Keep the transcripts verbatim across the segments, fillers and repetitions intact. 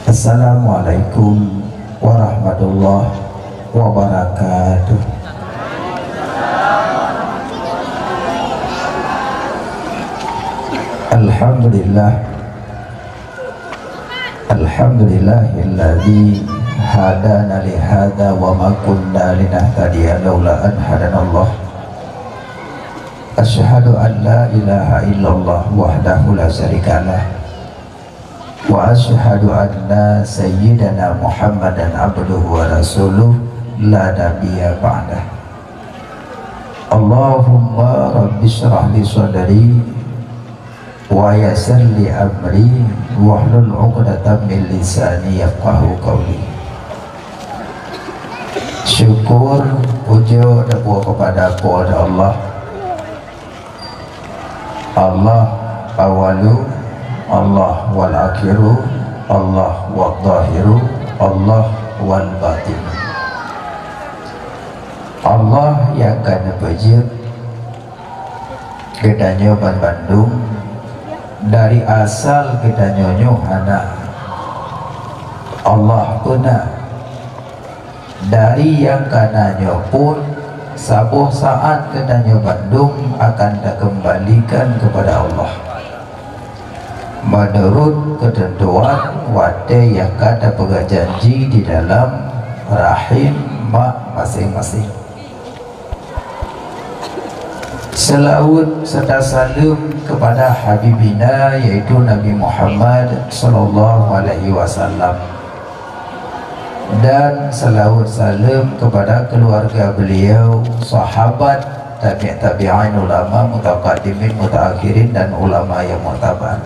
Assalamualaikum warahmatullahi wabarakatuh. Alhamdulillah. Alhamdulillahilladzi hadana lihada wa ma kunna linahtadiya laula an hadanallah. Asyhadu an la ilaha illallah wahdahu la syarikalah. Wa asyhadu anna sayyidana Muhammadan abduhu wa rasuluh la nabiyya ba'dah. Allahumma rabbi syrah li sadri wa yassir li amri wahlul 'uqdatam min lisani yafqahu qawli. Syukur, puja dan puja kepada Allah. Allah awalu, Allah wal akhiru, Allah wal zahiru, Allah wal batin. Allah nyang ka neupeujeuet geutanyoe banmandum dari asal geutanyoe nyoe hana. Allah peuna. Dari nyang ka na nyoe pun, saboh saát geutanyoe bandum akan takeumbalikan keupada Allah, meunurot keuteuntuan watée nyang ka tapeugah janji di dalam rahim mak maséng-maséng. Seulaweuet serta saleuem keupada Habibina, yaitu Nabi Muhammad sallallahu alaihi wasallam, dan seulaweuet saleuem keupada keuluwarga beuliau, sahabat, tabi' tabi'in, ulama, mutaqaddimin, mutaakhirin, dan ulama nyang muktabar.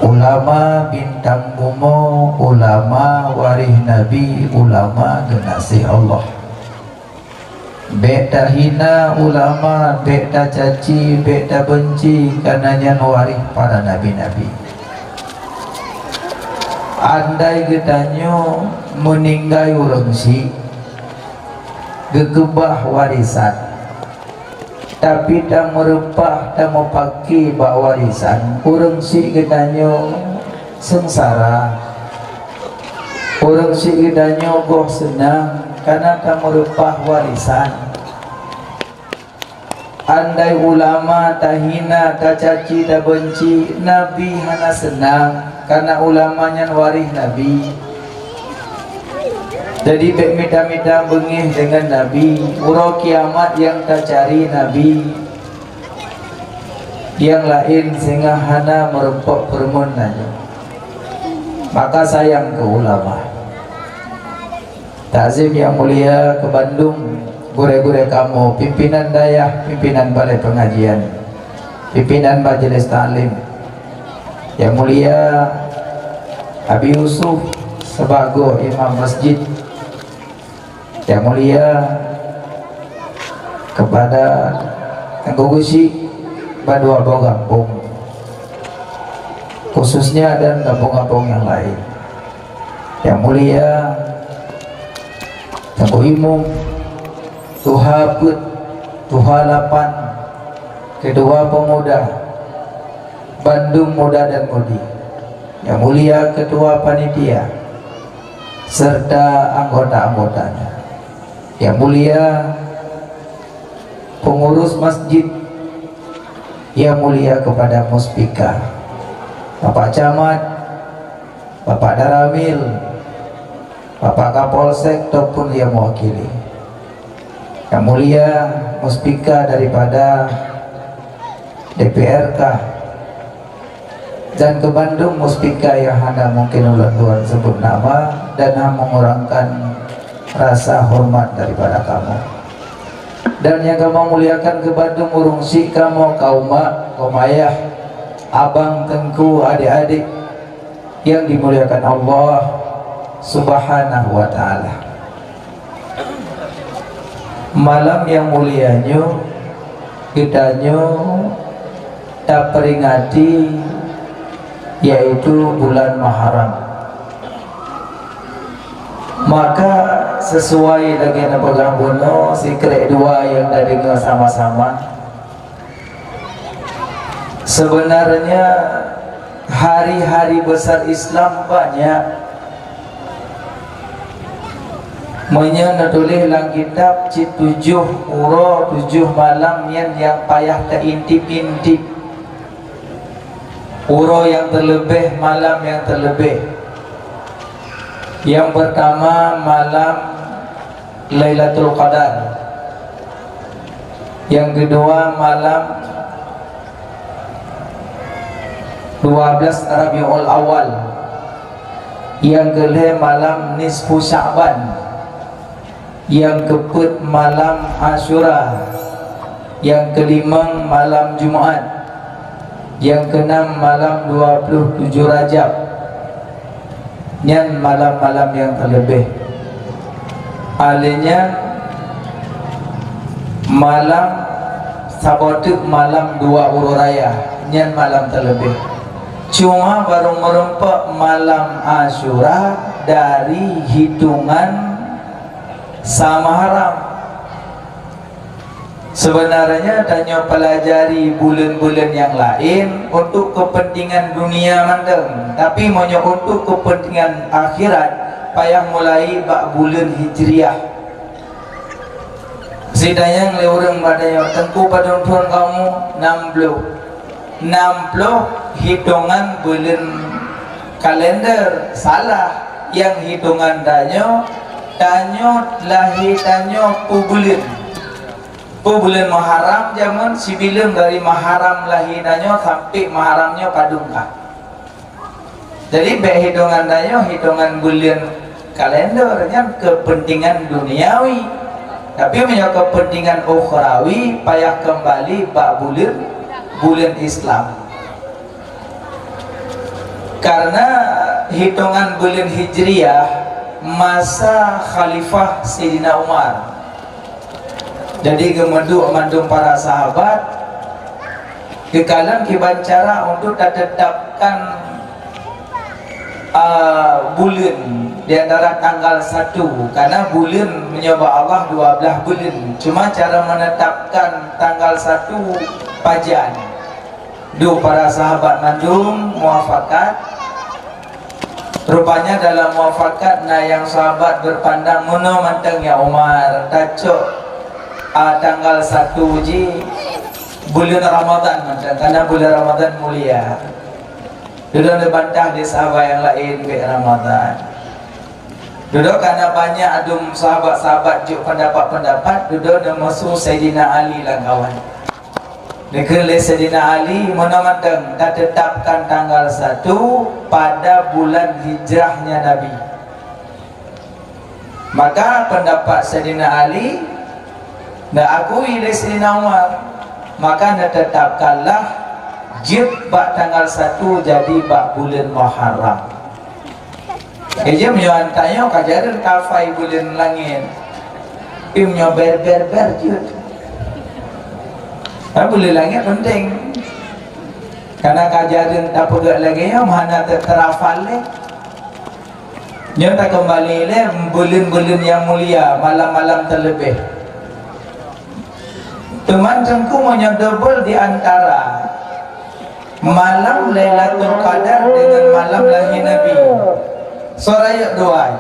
Ulama bintang bumoe, ulama waréh Nabi, ulama geunaséh Allah. Bék tahina ulama, bék tacaci, bék tabeunci, kareuna nyan waréh para nabi-nabi. Andai geutanyoe meuninggai ureuëng syiek, geukeubah warésan, tapi tameureupah, tameupaki bak warésan, ureuëng syiek geutanyoe seungsara. Ureuëng syiek geutanyoe goh seunang, kareuna tameureupah warésan. Andai ulama tahina, tacaci, tabeunci, Nabi hana seunang, kareuna ulama nyan waréh Nabi. Jadi, bék mita-mita beungéh deungon Nabi. Uroe kiamat nyang tacari Nabi, nyang laén singoh hana meurumpok peureumeun nyan. Maka sayang keu ulama. Takzim nyang mulia keu bandum gurée-gurée kamoe, pimpinan dayah, pimpinan balai peungajian, pimpinan majelis taklim. Nyang mulia Abi Yusuf sibagoe imam masjid. Nyang mulia keupada Teungku Geuchik bak dua boh gampông, khususnya dan gampông-gampông nyang laén. Nyang mulia Teungku Imum, tuha peuet, tuha lapan, ketua pemuda, bandum muda dan mudi. Nyang mulia ketua panitia serta anggota-anggotanya. Nyang mulia pengurus masjid, nyang mulia keupada muspika, Bapak Camat, Bapak Danramil, Bapak Kapolsek ataupun nyang mewakili. Nyang mulia muspika daripada D P R K, dan keu bandum muspika nyang hana mungken ulôn tuan sebut nama dan hana mengurangkan rasa hormat daripada kamoe. Dan nyang kamoe muliakan keu bandum ureuëng syiek kamoe, kaum mak, kaum ayah, abang, teungku, adik-adik yang dimuliakan Allah Subhanahu wa Ta'ala. Malam nyang mulia nyoe, geutanyoe taperingati, yaitu bulan Muharram. Maka, sesuai lagée neupeugah bunoe, sikrek dua nyang tadeungoe sama-sama, sebenarnya Hari-hari besar Islam banyak. Meunyoe neutuléh lam kitab cit tujoh uroe tujoh malam nyan nyang payah teuintip-intip. Uroe nyang teuleubeh, malam nyang teuleubeh. Nyang peurtama malam Lailatul Qadar. Nyang keudua malam dua belas Rabiul Awal. Nyang keulhèe malam nisfu Sya'ban. Nyang keupeuet malam Asyura. Nyang keulimong malam Jumat. Nyang keunam malam dua puluh tujoh Rajab. Nyan malam-malam nyang teuleubeh. Alèh nyan malam saboh teuk malam dua uroe raya, nyan malam teuleubeh. Cuma barô meurumpok malam Asyura dari hitongan sa Muharram. Sebenarnya tanyoe pelajari buleuen-buleuen nyang laén untuk kepentingan dunia mantong, tapi meunyoe untuk kepentingan akhirat, payah mulai bak buleuen Hijriah. Sitanyong lé ureueng bak tanyoe, "Teungku, padum thon kamoe?" "Nam ploh." Nam ploh hitongan buleuen kalender, salah. Nyang hitongan tanyoe, tanyoe lahé tanyoe peue buleuen. Peue buleuen Muharram jameun sibileung dari Muharram lahé tanyoe sampai Muharram nyoe padum ka. Jadi, bèk hitongan tanyoe, hitongan buleuen kalender nyan kepentingan duniawi. Tapi, meunyoe kepentingan ukhrawi, payah keumbali bak buleuen, buleuen Islam. Karena hitongan buleuen Hijriah masa Khalifah Saidina Umar. Jadi, geumeuduek mandum para sahabat, geukalon kiban cara untuk tatetapkan, a, buleuen di antara tanggal satu, karena buleuen meunyoe bak Allah dua blaih buleuen. Cuma cara menetapkan tanggal satu pajan. Duek para sahabat mandum muafakat. Rupanya dalam muafakat na nyang sahabat beupandang meunoe mantong, "Ya Umar, tacok, a, tanggal satu jih buleuen Ramadhan mantong, karena buleuen Ramadhan mulia." Dudoe neubantah di sahabat nyang laén, "Bèk Ramadhan." Dudoe karena banyak adum sahabat-sahabat jok pendapat-pendapat, dudoe neumeusu Saidina Ali lam kawan. Neukheun lé Saidina Ali, "Meunoe mantong, tatetapkan tanggal satu pada bulan hijrahnya Nabi." Maka pendapat Saidina Ali neuakui lé Saidina Umar. Maka neutetapkanlah jeuet bak tanggal satu jadi bak buleuen Muharram. Ija meunyoe anta nyoe ka jareueng tafai buleuen langét. Tapi meunyoe ber-ber-ber jeuet. Tapi buleuen langét penting. Karena ka jareueng tapeugah lagèe nyoe, hana te-, teurafal lé. Nyoe takeumbali lé buleuen-buleuen nyang mulia, malam-malam teuleubeh. Teuma teungku meunyoe double di antara malam Lailatul Qadar dengan malam lahé Nabi. Soe rayeuk dua?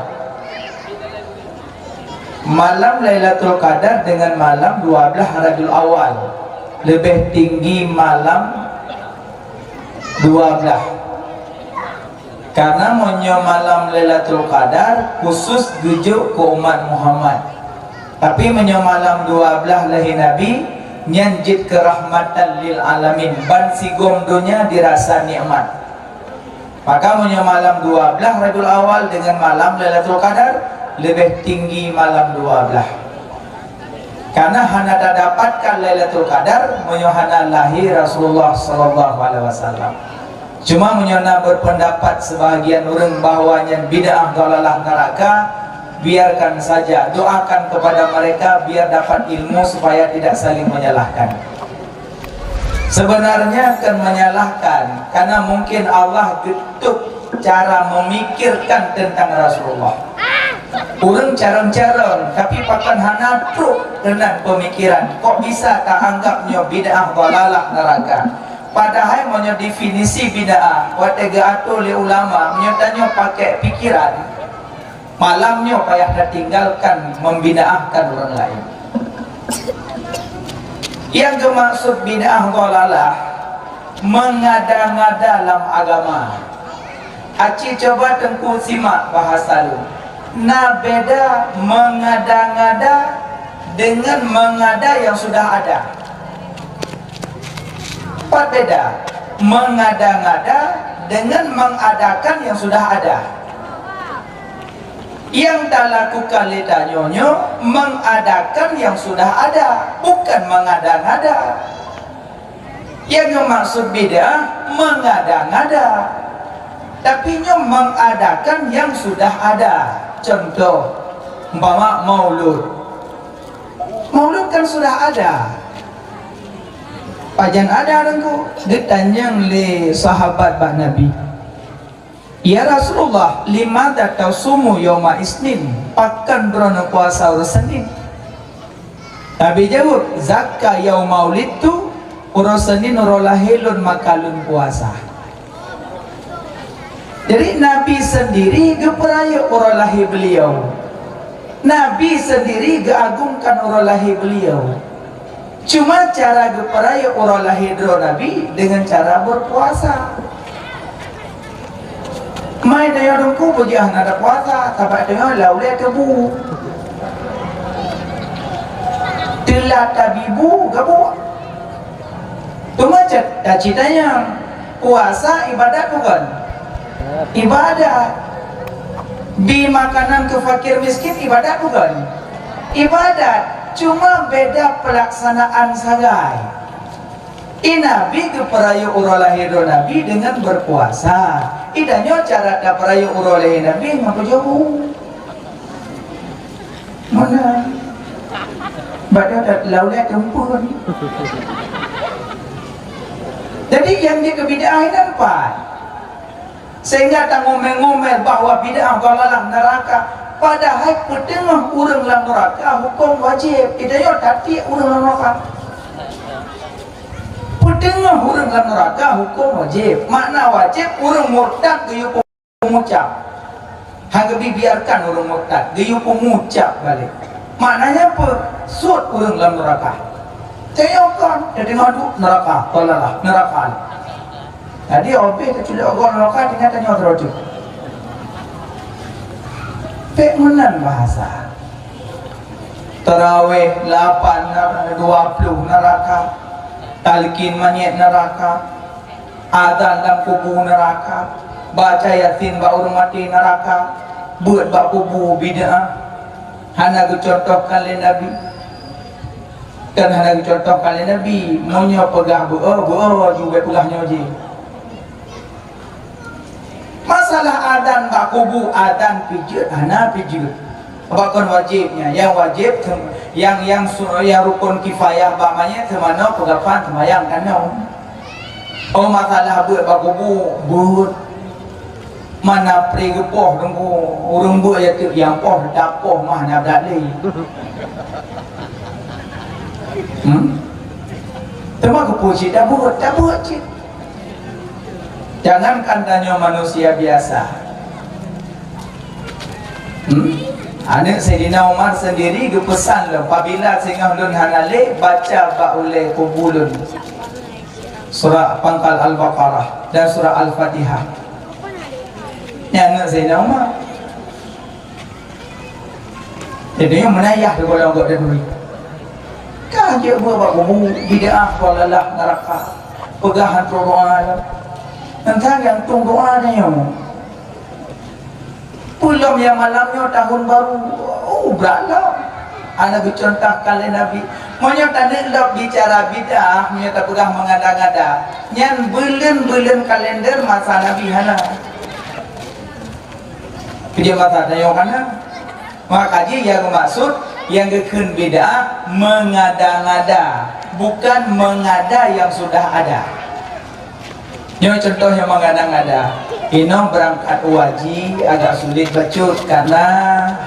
Malam Lailatul Qadar dengan malam dua blaih Rabiul Awal. Leubeh tinggi malam dua blaih. Karena meunyoe malam Lailatul Qadar khusus geujok keu umat Muhammad. Tapi meunyoe malam dua blaih lahé Nabi, nyan jeuet keu rahmatan lil alamin, ban sigom donya dirasa nikmat. Maka meunyoe malam dua blaih Rabiul Awal dengan malam Lailatul Qadar, leubeh tinggi malam dua blaih. Karena hana tadapatkan Lailatul Qadar meunyoe hana lahé Rasulullah sallallahu alaihi wasallam. Cuma meunyoe na berpendapat sebahagian ureueng bahwa nyan bid'ah, dalalah, neraka, biarkan saja, doakan kepada mereka biar dapat ilmu supaya tidak saling menyalahkan. Sebenarnya kan menyalahkan, karena mungkin Allah geutuk cara memikirkan tentang Rasulullah. Ureueng carông-carông, tapi pakon hana trok keunan pemikiran, kok bisa taanggap nyoe bid'ah, dalalah, neraka. Padahai meunyoe definisi bid'ah watée geuatoe lé ulama, meunyoe tanyoe pakai pikiran, malam nyoe payah tatinggalkan membid'ahkan ureuëng laén. Nyang geumaksud bid'ah dhalalah, mengada-ngada lam agama. Aci coba Teungku simak bahasa lôn. Na beda mengada-ngada dengan mengada yang sudah ada. Pat beda mengada-ngada dengan mengadakan yang sudah ada. Yang talakukan lé tanyoe nyoe mengadakan yang sudah ada, bukan mengada-ngada. Yang maksud bid'ah mengada-ngada, tapi nyoe mengadakan yang sudah ada. Contoh, umpama maulud. Maulud kan sudah ada. Pajan ada, Teungku? Geutanyong lé sahabat bak Nabi, "Ya Rasulullah, limadza tasumu yauma isnin?" Pakon droeneuh puasa uroe Senin? Nabi jaweueb, "Zaka yauma ulidtu, uroe Senin uroe lahé lôn maka lôn puasa." Jadi Nabi sendiri geupeurayeuk uroe lahé beliau. Nabi sendiri geuagungkan uroe lahé beliau. Cuma cara geupeurayeuk uroe lahé droe Nabi dengan cara berpuasa. Mai tanyoe Teungku peujeuet hana ada puasa, sabab tanyoe lam ulée teubu. Teulat tabi bu gabuek. Teuma cit, taci tanyong, puasa ibadat bukan? Ibadat. Bi makanan keu fakir miskin ibadat bukan? Ibadat. Cuma beda pelaksanaan sagai. I Nabi geupeurayeuk uroe lahé droe Nabi dengan berpuasa. I tanyoe cara tapeurayeuk uroe lahé Nabi ngon peujeubu. Meunan. Bak dia lam ulée teumpun. Jadi nyang jeuet keu bid'ah nyan pat. Sehingga tangomel-ngomel bahwa bid'ah dhalalah neuraka, padahai peuteungoh ureuëng lam neuraka huköm wajéb. I tanyoe tatiek ureuëng lam neuraka. Peuteungoh ureuëng lam neuraka huköm wajéb. Makna wajéb, ureuëng murtad geuyue peumucab. Hana geubi biarkan ureuëng murtad, geuyue peumucab balek. Maknanya apa? Sot ureuëng lam neuraka. Teuyoe kon, teudeungoe duek neuraka, dhalalah, neuraka. Jadi obeh teuculok gob neuraka, tinggai tanyoe droe jeuet. Pék meunan bahasa. Tarawih lapan, dua puluh neuraka. Talkin manyét neuraka. Azan lam kubu neuraka. Baca Yasin bak ureuëng maté neuraka. Beuet bak kubu bid'ah. Hana geucontohkan lé Nabi. Kan hana geucontohkan lé Nabi. Meunyoe peugah beuet, beuet ju bék peugah nyoe jih. Masalah azan bak kubu, azan pih jeuet hana pih jeuet. Pakon wajéb nyan? Nyang wajéb tem-, nyang, nyang su-, nyang rukon kifayah bak manyét teumanoe peugah pan seumayang kanoe. Oh, masalah beuet bak kubu, beuet. Mana pri geupoh Teungku, ureuëng beuet ya teuk nyang poh, dak poh mah na brat lé. Hmm? Teuma keupeue cit dak beuet, dak beuet cit. Jangankan tanyoe manusia biasa. Hmm? Aneuk Saidina Umar sendiri geupeusan lom, "Pabila singoh lôn hana lé, baca bak ulée kubu lôn surah pangkal Al-Baqarah dan surah Al-Fatihah." Nyan aneuk Saidina Umar. Jadi, nyang meunayah di golom gok dan duri. Ka jeuet beuet bak kubu, bid'ah, dhalalah, neuraka. Peugah hantom doa lom. Teuntang nyang tueng doa nyoe. Peulom nyang malam nyoe tahun baru. Oh, brat lom. Hana geucontohkan lé Nabi. Meunyoe taneuk lom bicara bid'ah, meunyoe tapeugah mengada-ngada, nyan buleuen-buleuen kalender masa Nabi hana. Keujeuet masa tanyoe ka na. Maka jih nyang geumaksud nyang geukheun bid'ah mengada-ngada, bukan mengada yang sudah ada. Nyoe contoh nyang mengada-ngada. Inong beurangkat u haji agak sulit bacut karena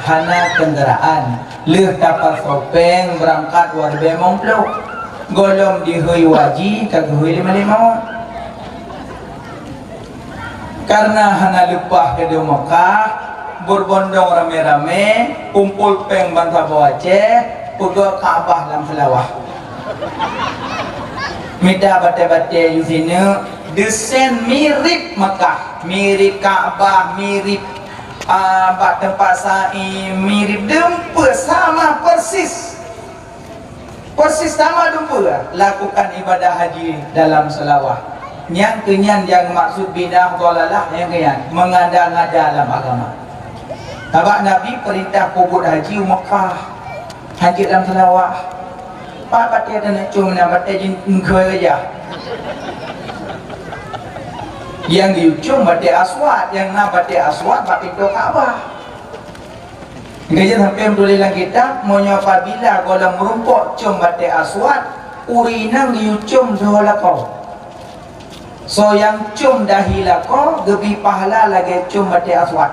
hana kendaraan. Lheueh tapasoe péng beurangkat u Rubeng Mongplok. Gohlom dihôi u haji ka geuhôi lé malaikat maut. Karena hana leupah keudéh Mekah, beubondong ramé-ramé, kumpol péng bansaboh Aceh, peugöt Ka'bah lam Seulawah. Mita batée-batée di sineuk, desain mirip Mekah, mirip Ka'bah, mirip, ah, bak teumpat sa'i, mirip, dumpeue sama persis. Persis sama dumpeue, lakukan ibadah haji dalam Seulawah. Nyang keu nyan nyang maksud bid'ah dhalalah, nyang keu nyan mengada-ngada lam agama. Sabab Nabi peurintah peubuet haji u Mekah, haji lam Seulawah. Pat batée taneuk com na batée jin engkheue gajah. Nyang geucom batée aswad, nyang na batée aswad bak pintoe Ka'bah. Geutanyoe sampoe meutuléh lam kitab, meunyoe apabila gohlom meurumpok com batée aswad, ureueng inong geuyue com soe lakoe. Soe nyang com dahi lakoe geubri pahala lagée com batée aswad.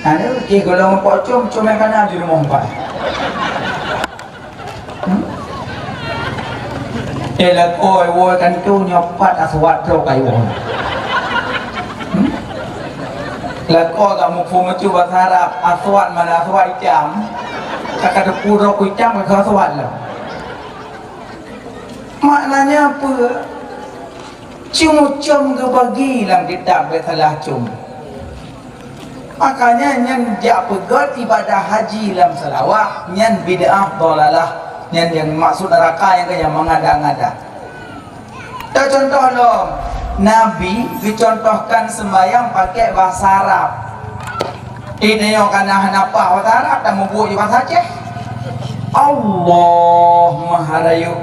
Nah, nyoe jih gohlom meurumpok com, com nyang kana jeuet rumoh pat. Hmm? Eh, lakoe woe kan tu nyoe pat aswad trok kayue. Hmm? Lakoe ka muphom meucue basa Arab, aswad mana aswad itam. Ka ka teupeu droe ku itam ka aswad lah. Maknanya apa? Cuma com geubagi lam kitab, bèk salah com. Makanya nyan jak peugöt ibadah haji lam Seulawah, nyan bid'ah dhalalah, nyan nyang maksud neuraka nyang kaya mengada-ngada. Teucontoh lom, Nabi geucontohkan seumayang pakai bahasa Arab. Di tanyoe kana hana pah bahasa Arab, tamubuet di bahasa Aceh. Allah Maha Rayeuk.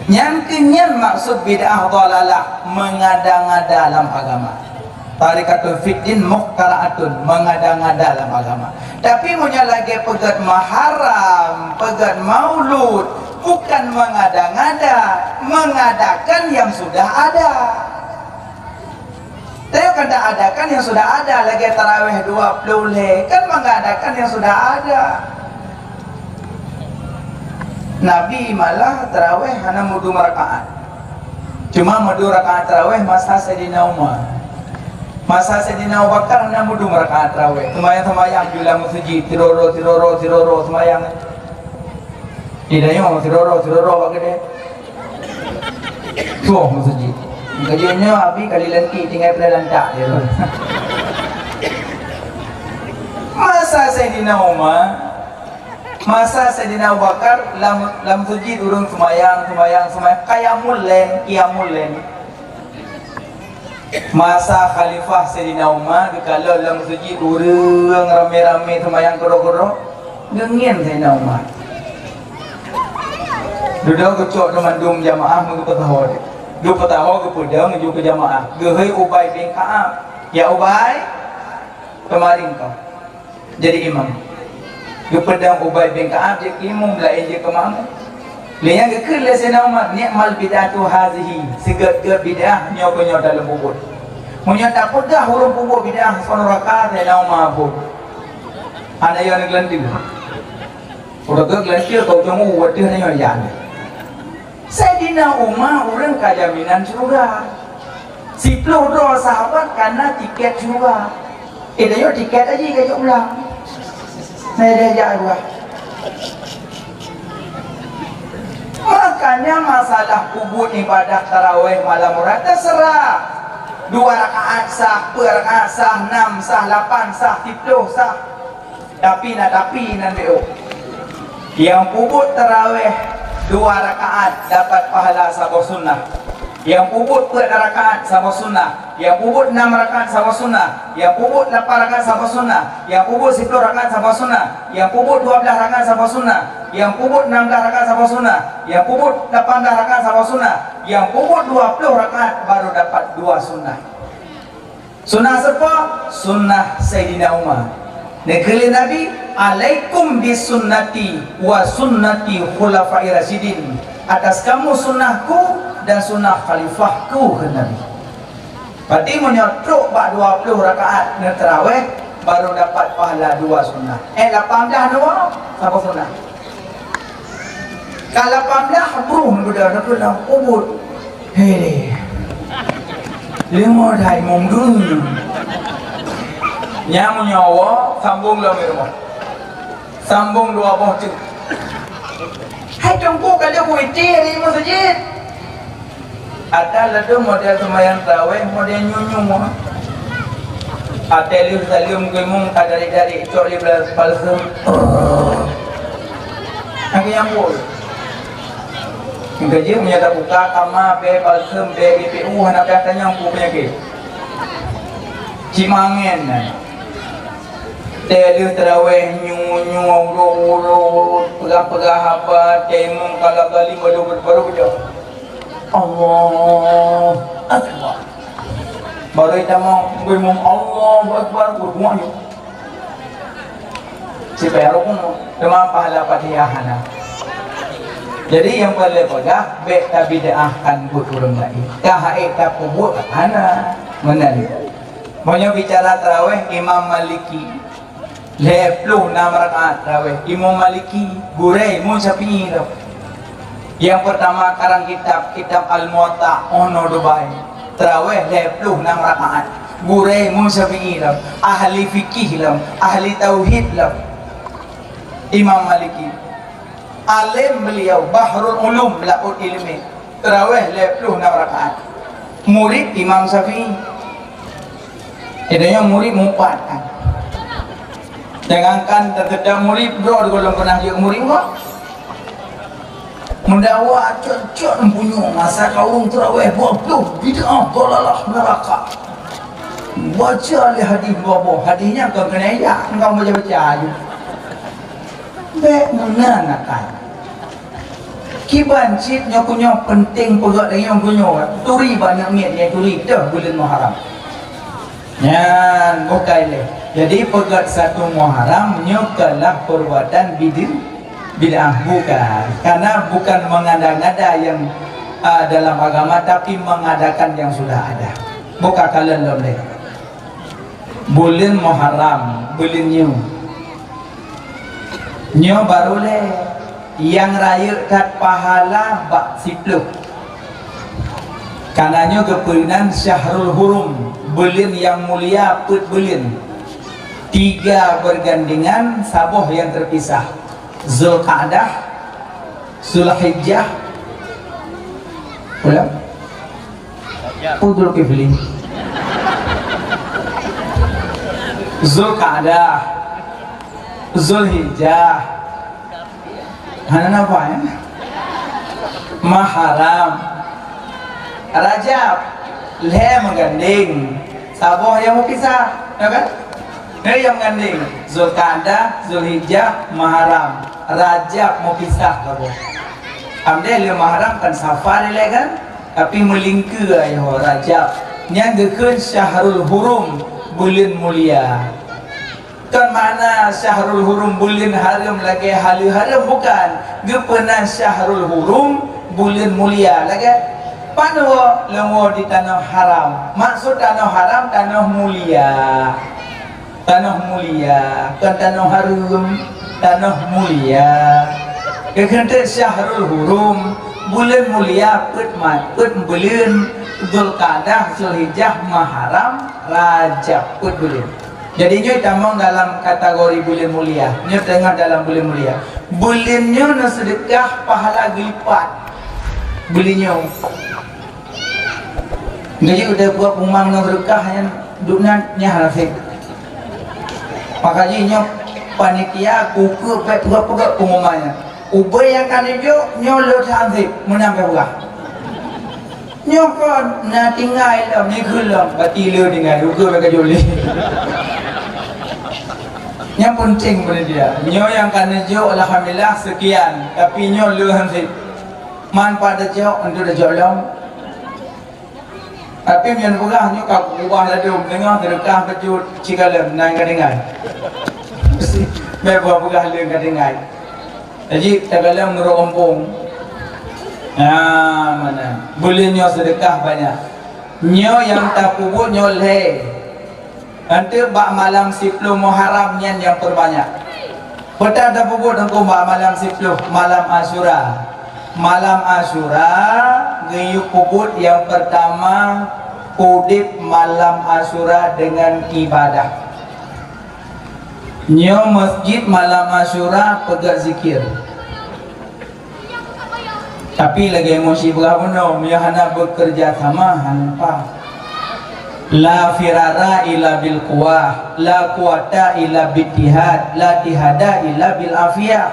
Nyan keuh nyan maksud bid'ah dhalalah, mengada-ngada lam agama. Tarikatul fitin mukhtara'atun, mengada-ngada lam agama. Tapi meunyoe lagèe peugöt muharram, peugöt maulud, bukan mengada-ngada, mengadakan yang sudah ada. Tapi kan tak adakan yang sudah ada, lagèe tarawih dua puluh lhèe, kan mengadakan yang sudah ada. Nabi malah tarawih hana meudua rakaat. Cuma meudua rakaat tarawih masa Saidina Umar. Masa Saidina Abu Bakar hana meudua rakaat tarawih. Seumayang-seumayang di lam meuseujid, sidroe-droe, sidroe-droe, sidroe-droe seumayang. Di tanyoe sidroe-droe, sidroe-droe bak keudè. Tuoh meuseujid. Keujeuet nyoe Abi kali lantik tinggai pada lantak je. Masa Saidina Umar, masa Saidina Abu Bakar lam, lam meuseujid ureueng seumayang, seumayang, seumayang, qiyamul lail, qiyamul lail. Masa Khalifah Saidina Umar geukalon lam meuseujid ureueng ramé-ramé seumayang keudroe-keudroe, geungieng Saidina Umar. Dudoe geucok teumandum jamaah meugeupeutaho. Geupeutaho geupeudong ju keu jamaah. Geuhôi Ubay bin Ka'ab, "Ya Ubay, keumarin kah jadi imam." Geupeudong Ubay bin Ka'ab jeuet keu imum, laén jeuet keu makmum. Lé nyan geukheun lé Saidina Umar, "Ni'mal bid'atu hazihi, sigeut-geut bid'ah nyoe keu nyoe dalam peubuet." Meunyoe tapeugah ureueng peubuet bid'ah, soe neuraka Saidina Umar buet. Hana yo neugeulanteu. Udah geulanteu keu ujong u watèe nyoe jan. Saidina Umar ureueng ka jaminan syeuruga. Siploh droe sahabat kana tiket syeuruga. Eh, tanyoe tiket aja ka jok pulang. Nah, dia ajak dua. Makanya masalah peubuet ibadah tarawih malam uroe terserah. Dua rakaat sah, peuet rakaat sah, enam sah, lapan sah, siploh sah. Tapi na tapi nan B O. Nyang peubuet tarawih dua rakaat dapat pahala saboh sunnah. Nyang peubuet peuet rakaat saboh sunnah. Nyang peubuet nam rakaat saboh sunnah. Nyang peubuet lapan rakaat saboh sunnah. Nyang peubuet siploh rakaat saboh sunnah. Nyang peubuet dua blaih rakaat saboh sunnah. Nyang peubuet nam blaih rakaat saboh sunnah. Nyang peubuet lapan blaih rakaat saboh sunnah. Nyang peubuet dua ploh rakaat baru dapat dua sunnah. Sunnah sapa? Sunnah Saidina Umar. Neukheun lé Nabi, "Alaikum bisunnati wa sunnati khulafai rasyidin." Atas kamu sunnahku dan sunnah khalifahku, kheun Nabi. Berarti meunyoe trok bak dua ploh rakaat neuteraweh, baru dapat pahala dua sunnah. Eh, lapan blaih dua, saboh sunnah. Ka lapan blaih bruh neubeudôh, neubeudôh ubit. Hei. Lima dai mong dulu. Nyang nyawa sambung lom di rumah. Sambung dua boh cek. Hai tungku kada kuiti di masjid. Ada ladum model sembahyang tarawih model nyunyum. Ada lu salim gemung kada dari-dari cok di belas palsu. Aku yang pun. Gaji punya tak buka kama be balsem be B P U hana payah tanyong ku penyakit. Cimangen. Teh leuh taraweh nyu-nyu urut-urut peugah-peugah haba temong kalau kali baru baru bejak. Allah Akbar. Baru tamong ngomong Allahu Akbar, buat nyu. Sipai rukun teuma pahala Fatihah hana. Jadi nyang peureulée peugah bék tabid'ahkan buet ureuëng laén. Ka hai tapeubuet hana meunan. Meunyoe bicara taraweh Imam Maliki lhée ploh nam rakaat taraweh Imam Maliki gurée Imam Syafi'i lom. Yang pertama karang kitab, kitab Al-Muwatta, ono Dubai. Taraweh lhée ploh nam rakaat. Gurée Imam Syafi'i lom, ahli fikih lom, ahli tauhid lom. Imam Maliki. Alim beliau, bahrul ulum, laut ilmi. Taraweh lhée ploh nam rakaat. Murid Imam Syafi'i. Idanya murid mupat kan. Jangankan tetap murid, bro, di golom pernah jeuet murid, bro. Mendakwa cok-cok punyueng masa kaum taraweh dua puluh bid'ah dalalah neraka. Baca lé hadis dua boh, hadisnya kau kena ya, engkau baca-baca aja. Bek muna nakal. Kiban cit nyoe kunyoe penting peugah lagi nyoe kunyoe. Turi banyak miet nyai turi dah bulan Muharram. Nyan bukai lé. Jadi peugét satu Muharram nyoe kalah perbuatan bidin bid'ah bukan. Karena bukan mengada-ngada yang uh, dalam agama tapi mengadakan yang sudah ada. Bukan kalian lom deh. Bulan Muharram, bulan nyoe. Nyoe baru lé nyang rayeuk that pahala bak siploh. Karena nyoe geupeunan Syahrul Hurum, buleuen nyang mulia peuet buleuen. Tiga bergandengan, saboh nyang terpisah. Zulqa'dah, Zulhijjah, ulang. Udul Kifli. Zulqa'dah, Zulhijjah. Hana napa ya? Muharram. Rajab. Lhée meugandeng. Saboh nyang meupisah, ya kan? Lhée nyang meugandeng. Zulqa'dah, Zulhijjah, Muharram. Rajab meupisah saboh. Amdeh lé Muharram kan Safar ilée kan? Tapi meulingkeue ayah Rajab. Nyan geukheun Syahrul Hurum, buleuen mulia. Kon makna Syahrul Hurum buleuen hareuem lagée haleue hareuem, bukan. Geupeunan Syahrul Hurum buleuen mulia lagée panoe leumo di tanoh haram. Maksud tanoh haram, tanoh mulia. Tanoh mulia, kon tanoh hareuem, tanoh mulia. Keukeunteuk Syahrul Hurum, buleuen mulia, peuet mat, peuet buleuen, Zulqa'dah, Zulhijjah, Muharram, Rajab, peuet buleuen. Jadi nyoe tamong dalam kategori buleuen mulia. Nyoe teungoh dalam buleuen mulia. Buleuen nyoe na seudeukah pahala geulipat. Buleuen nyoe. Jadi udah buat pengumuman ngon berkah yang dukna nyah nasib. Maka ji nyoe panitia kuku pek peugah-peugah pengumumannya. Ubé nyang ka neujok nyoe le hansip meunang pek peugah. Nyoe kon na tinggai lom, ni keu lom, bati le tinggai, uga bek kajoli. Nyang penting pada dia. Nyoe nyang ka neujok alhamdulillah sekian, tapi nyoe le hansip. Man pada jok untuk dejok lom. Tapi meunyoe peugah nyoe ka ubah ladom teungoh teureukah bacut cikalon nan ka tinggai. Meusti meupeugah lé ka tinggai. Jadi takalon meurok gampông. Nah, mana? Buleuen nyoe seudeukah banyak. Nyoe nyang tapeubuet nyoe lhée. Eunteuk bak malam siploh Muharram nyan nyang peubanyak. Peue tapeubuet teungku bak malam siploh, malam Asyura. Malam Asyura geuyue peubuet nyang peurtama Udeb malam Asyura deungon ibadah. Nyoe masjid malam Asyura peugét zikir. Tapi lagée musibah bunoe, meunyoe hana bekerja sama, hana apa. La firara illa bil quwah, la quwata illa bittihad, la tihada illa bil afiyah.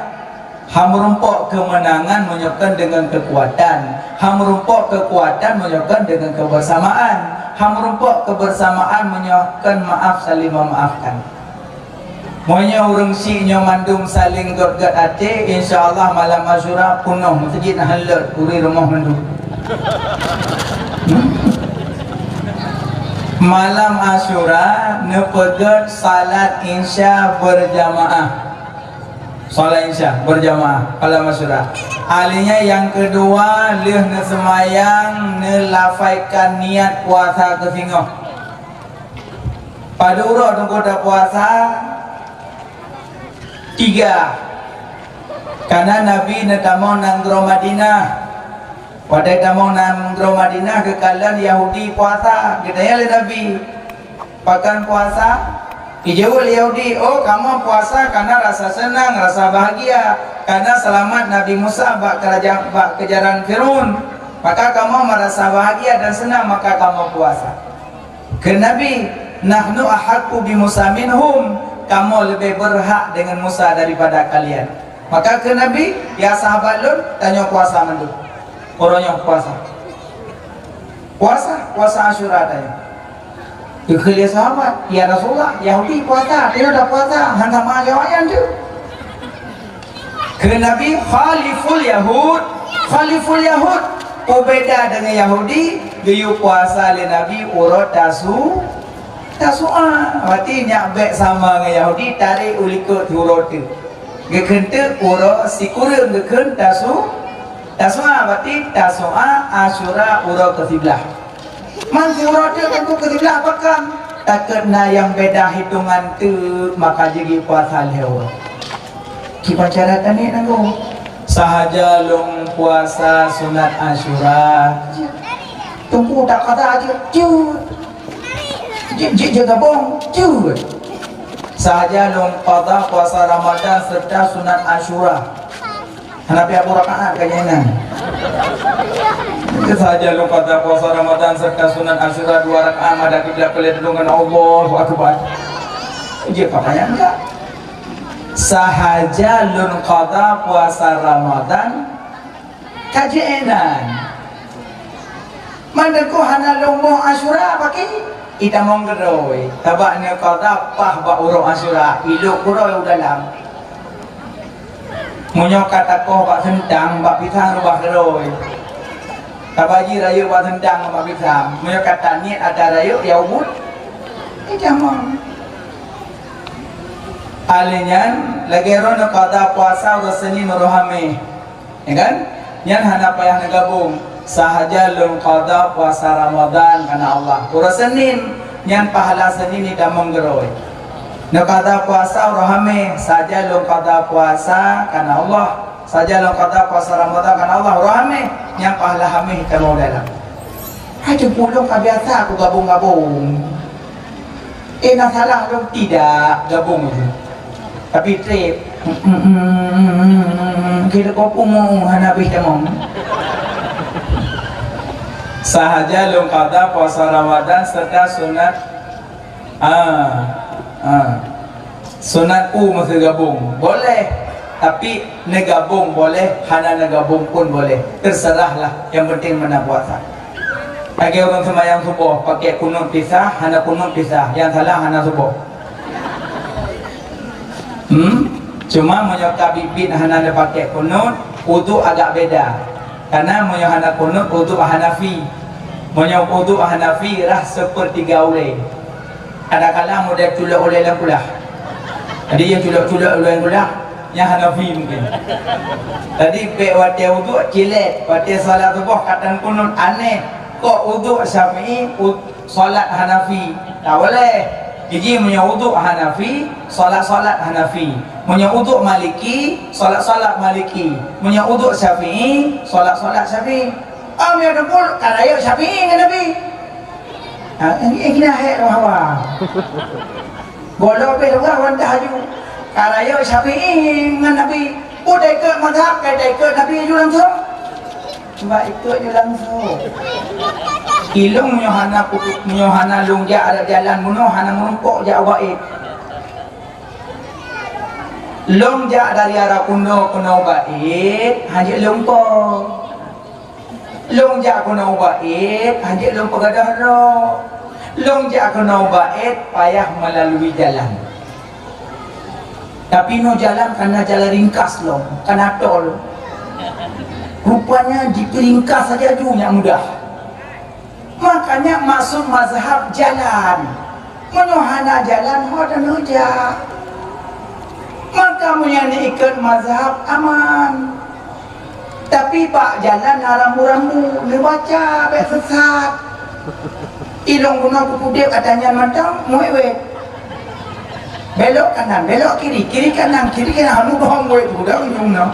Hana meurumpok keumeunangan meunyoe kon deungon keukuatan, hana meurumpok keukuatan meunyoe kon deungon keubeursamaan, hana meurumpok keubeursamaan meunyoe kon maaf saling memaafkan. Meunyoe ureuëng syiek nyoe mandum saling gét-gét até, insya Allah malam Asyura peunoh meuseujid hán lheueh, ureuëng rumoh mandum. Malam Asyura neupeugét salat Isya berjamaah. Salat Isya berjamaah malam Asyura. Ahlinya nyang keudua lheueh neuseumayang neulafaikan niet puasa keu singoh. Padub uroe teungku tapuasa? Tiga. Karena Nabi neutamong nanggroe Madinah. Watée tamong nanggroe Madinah geukalon Yahudi puasa, geutanyong lé Nabi, "Pakon puasa?" Geujaweueb lé Yahudi, "Oh, kamoe puasa karena rasa seunang, rasa bahagia, karena seulamat Nabi Musa bak keraja-, bak keujaran Fir'aun. Maka kamoe meurasa bahagia dan seunang, maka kamoe puasa." Kheun Nabi, "Nahnu ahaqqu bi Musa minhum, kamoe leubeh beurhak deungon Musa daripada kalian." Maka kheun Nabi, "Ya sahabat lôn, tanyoe puasa mandum. Uroe nyoe puasa. Puasa, puasa Asyura tanyoe." Geukheun lé sahabat, "Ya Rasulullah, Yahudi puasa, tanyoe dak puasa, hana sama lé awaknyan tu." Kheun Nabi, "Khaliful Yahud, khaliful Yahud." Peubeda deungon Yahudi, geuyue puasa lé Nabi uroe Tasu-, Tasu'a. Berarti nyak bék sama ngon Yahudi, tarek u likot uroe teuk. Geukheun teuk uroe sikureueng geukheun Tasu-, Tasu'a, berarti Tasu'a, Asyura uroe keusiblaih. Man siuroe teuk teungku keusiblaih pakon? Takot na nyang beda hitongan teuk, maka jeuet puasa lhèe uroe. Kiban cara taniet nanggroe. Sahaja lôn puasa sunat Asyura. Teungku tak kada aja. Cut. Jeuet, jeuet, jeuet gabong. Cut. Sahaja lôn qada puasa Ramadan serta sunat Asyura. Hana pih abu rakaat ka nyan. Sahaja lôn qada puasa Ramadan serta sunat Asyura dua rakaat, madad kiblat, peulét deungon Allahu Akbar. Jeuet pakaian ka. Sahaja lôn qada puasa Ramadan ka jeuet nyan. Man teungku hana lôn boh Asyura, pakri? Itamong keudroe, sabab neuqada paih bak uroe Asyura, ilok keudroe u dalam. Meunyoe ka takoh bak seuntang, bak pisang reubah keudroe. Tabaji rayeuk bak seuntang bak pisang. Meunyoe ka taniet atra rayeuk, ya ubit, itamong. Alèh nyan, lagèe droe neuqada puasa uroe Senin, uroe Hamèh. Ya kan? Nyan hana payah neugabong. Sahaja lôn qada puasa Ramadan kareuna Allah. Uroe Senin, nyan pahala Senin itamong keudroe. Neuqada puasa uroe Hamèh, sahaja lôn qada puasa kareuna Allah. Sahaja lôn qada puasa Ramadan kareuna Allah, uroe Hamèh, nyan pahala Hamèh itamong dalam. Hai, teungku, lôn ka biasa kugabong-gabong. Eh, na salah lôn? Tidak, gabong je. Tapi trép. Kita kopi mu hana habéh tamong. Sahaja lôn qada puasa Ramadan serta sunat. Ah, ah. Sunat u masa gabong. Boleh. Tapi neugabong boleh, hana neugabong pun boleh. Terserahlah. Yang penting meunan puasa. Lagèe ureueng seumayang suboh, pakèk kunut pisah, hana kunut pisah, nyang salah hana suboh. Hmm? Cuma meunyoe ka biet-biet hana neupakèk kunut, udhu agak beda. Karena meunyoe hana kunut, udhu Hanafi. Meunyoe udhu Hanafi, rhah seupeurtiga ulèe. Kadang-kadang model culok ulèe lam kulah. Jadi, nyang culok-culok ulèe lam kulah, nyang Hanafi mungkin. Jadi, bèk watèe udhu, cilet. Watèe salat suboh, ka takunut, aneh. Kok udhu Syafi'i, u-, salat Hanafi? Tak boleh. Jadi, meunyoe udhu Hanafi, salat-salat Hanafi. Meunyoe udhu Maliki, salat-salat Maliki. Meunyoe udhu Syafi'i, salat-salat Syafi'i. Oh, meunyoe teungku ka rayeuk Syafi'i ngon Nabi. Ha, ini, ini hek hawa. Golok pih dua wan dah aju. Ka rayeuk Syafi'i ngon Nabi. Peue taikot mazhab, ka taikot Nabi aju langsung. Bak ikot aju langsung. Ilong nyoe hana pu-, nyoe hana lôn jak adat jalan bunoe, hana meurumpok jak ubak ék. Lôn jak dari Arakundo keunoe ubak ék, hanjeuet lôn po. Lôn jak keunoe ubak ék, hanjeuet lôn peugadôh droe. Lôn jak keunoe ubak ék payah meulalui jalan. Tapi nyoe jalan kana jalan ringkas lom, kana tol. Rupanya jipeuringkas saja ju nyang mudah. Makanya maksud mazhab jalan. Meunyoe hana jalan, ho dan jak. Maka meunyoe ikot mazhab aman. Tapi bak jalan na rambu-rambu, neubaca bèk sesat. Ilong guna kupudek ata nyan mantong, muet wet. Belok kanan, belok kiri, kiri kanan, kiri kanan, hanu dohong muet tu, dah ujong na.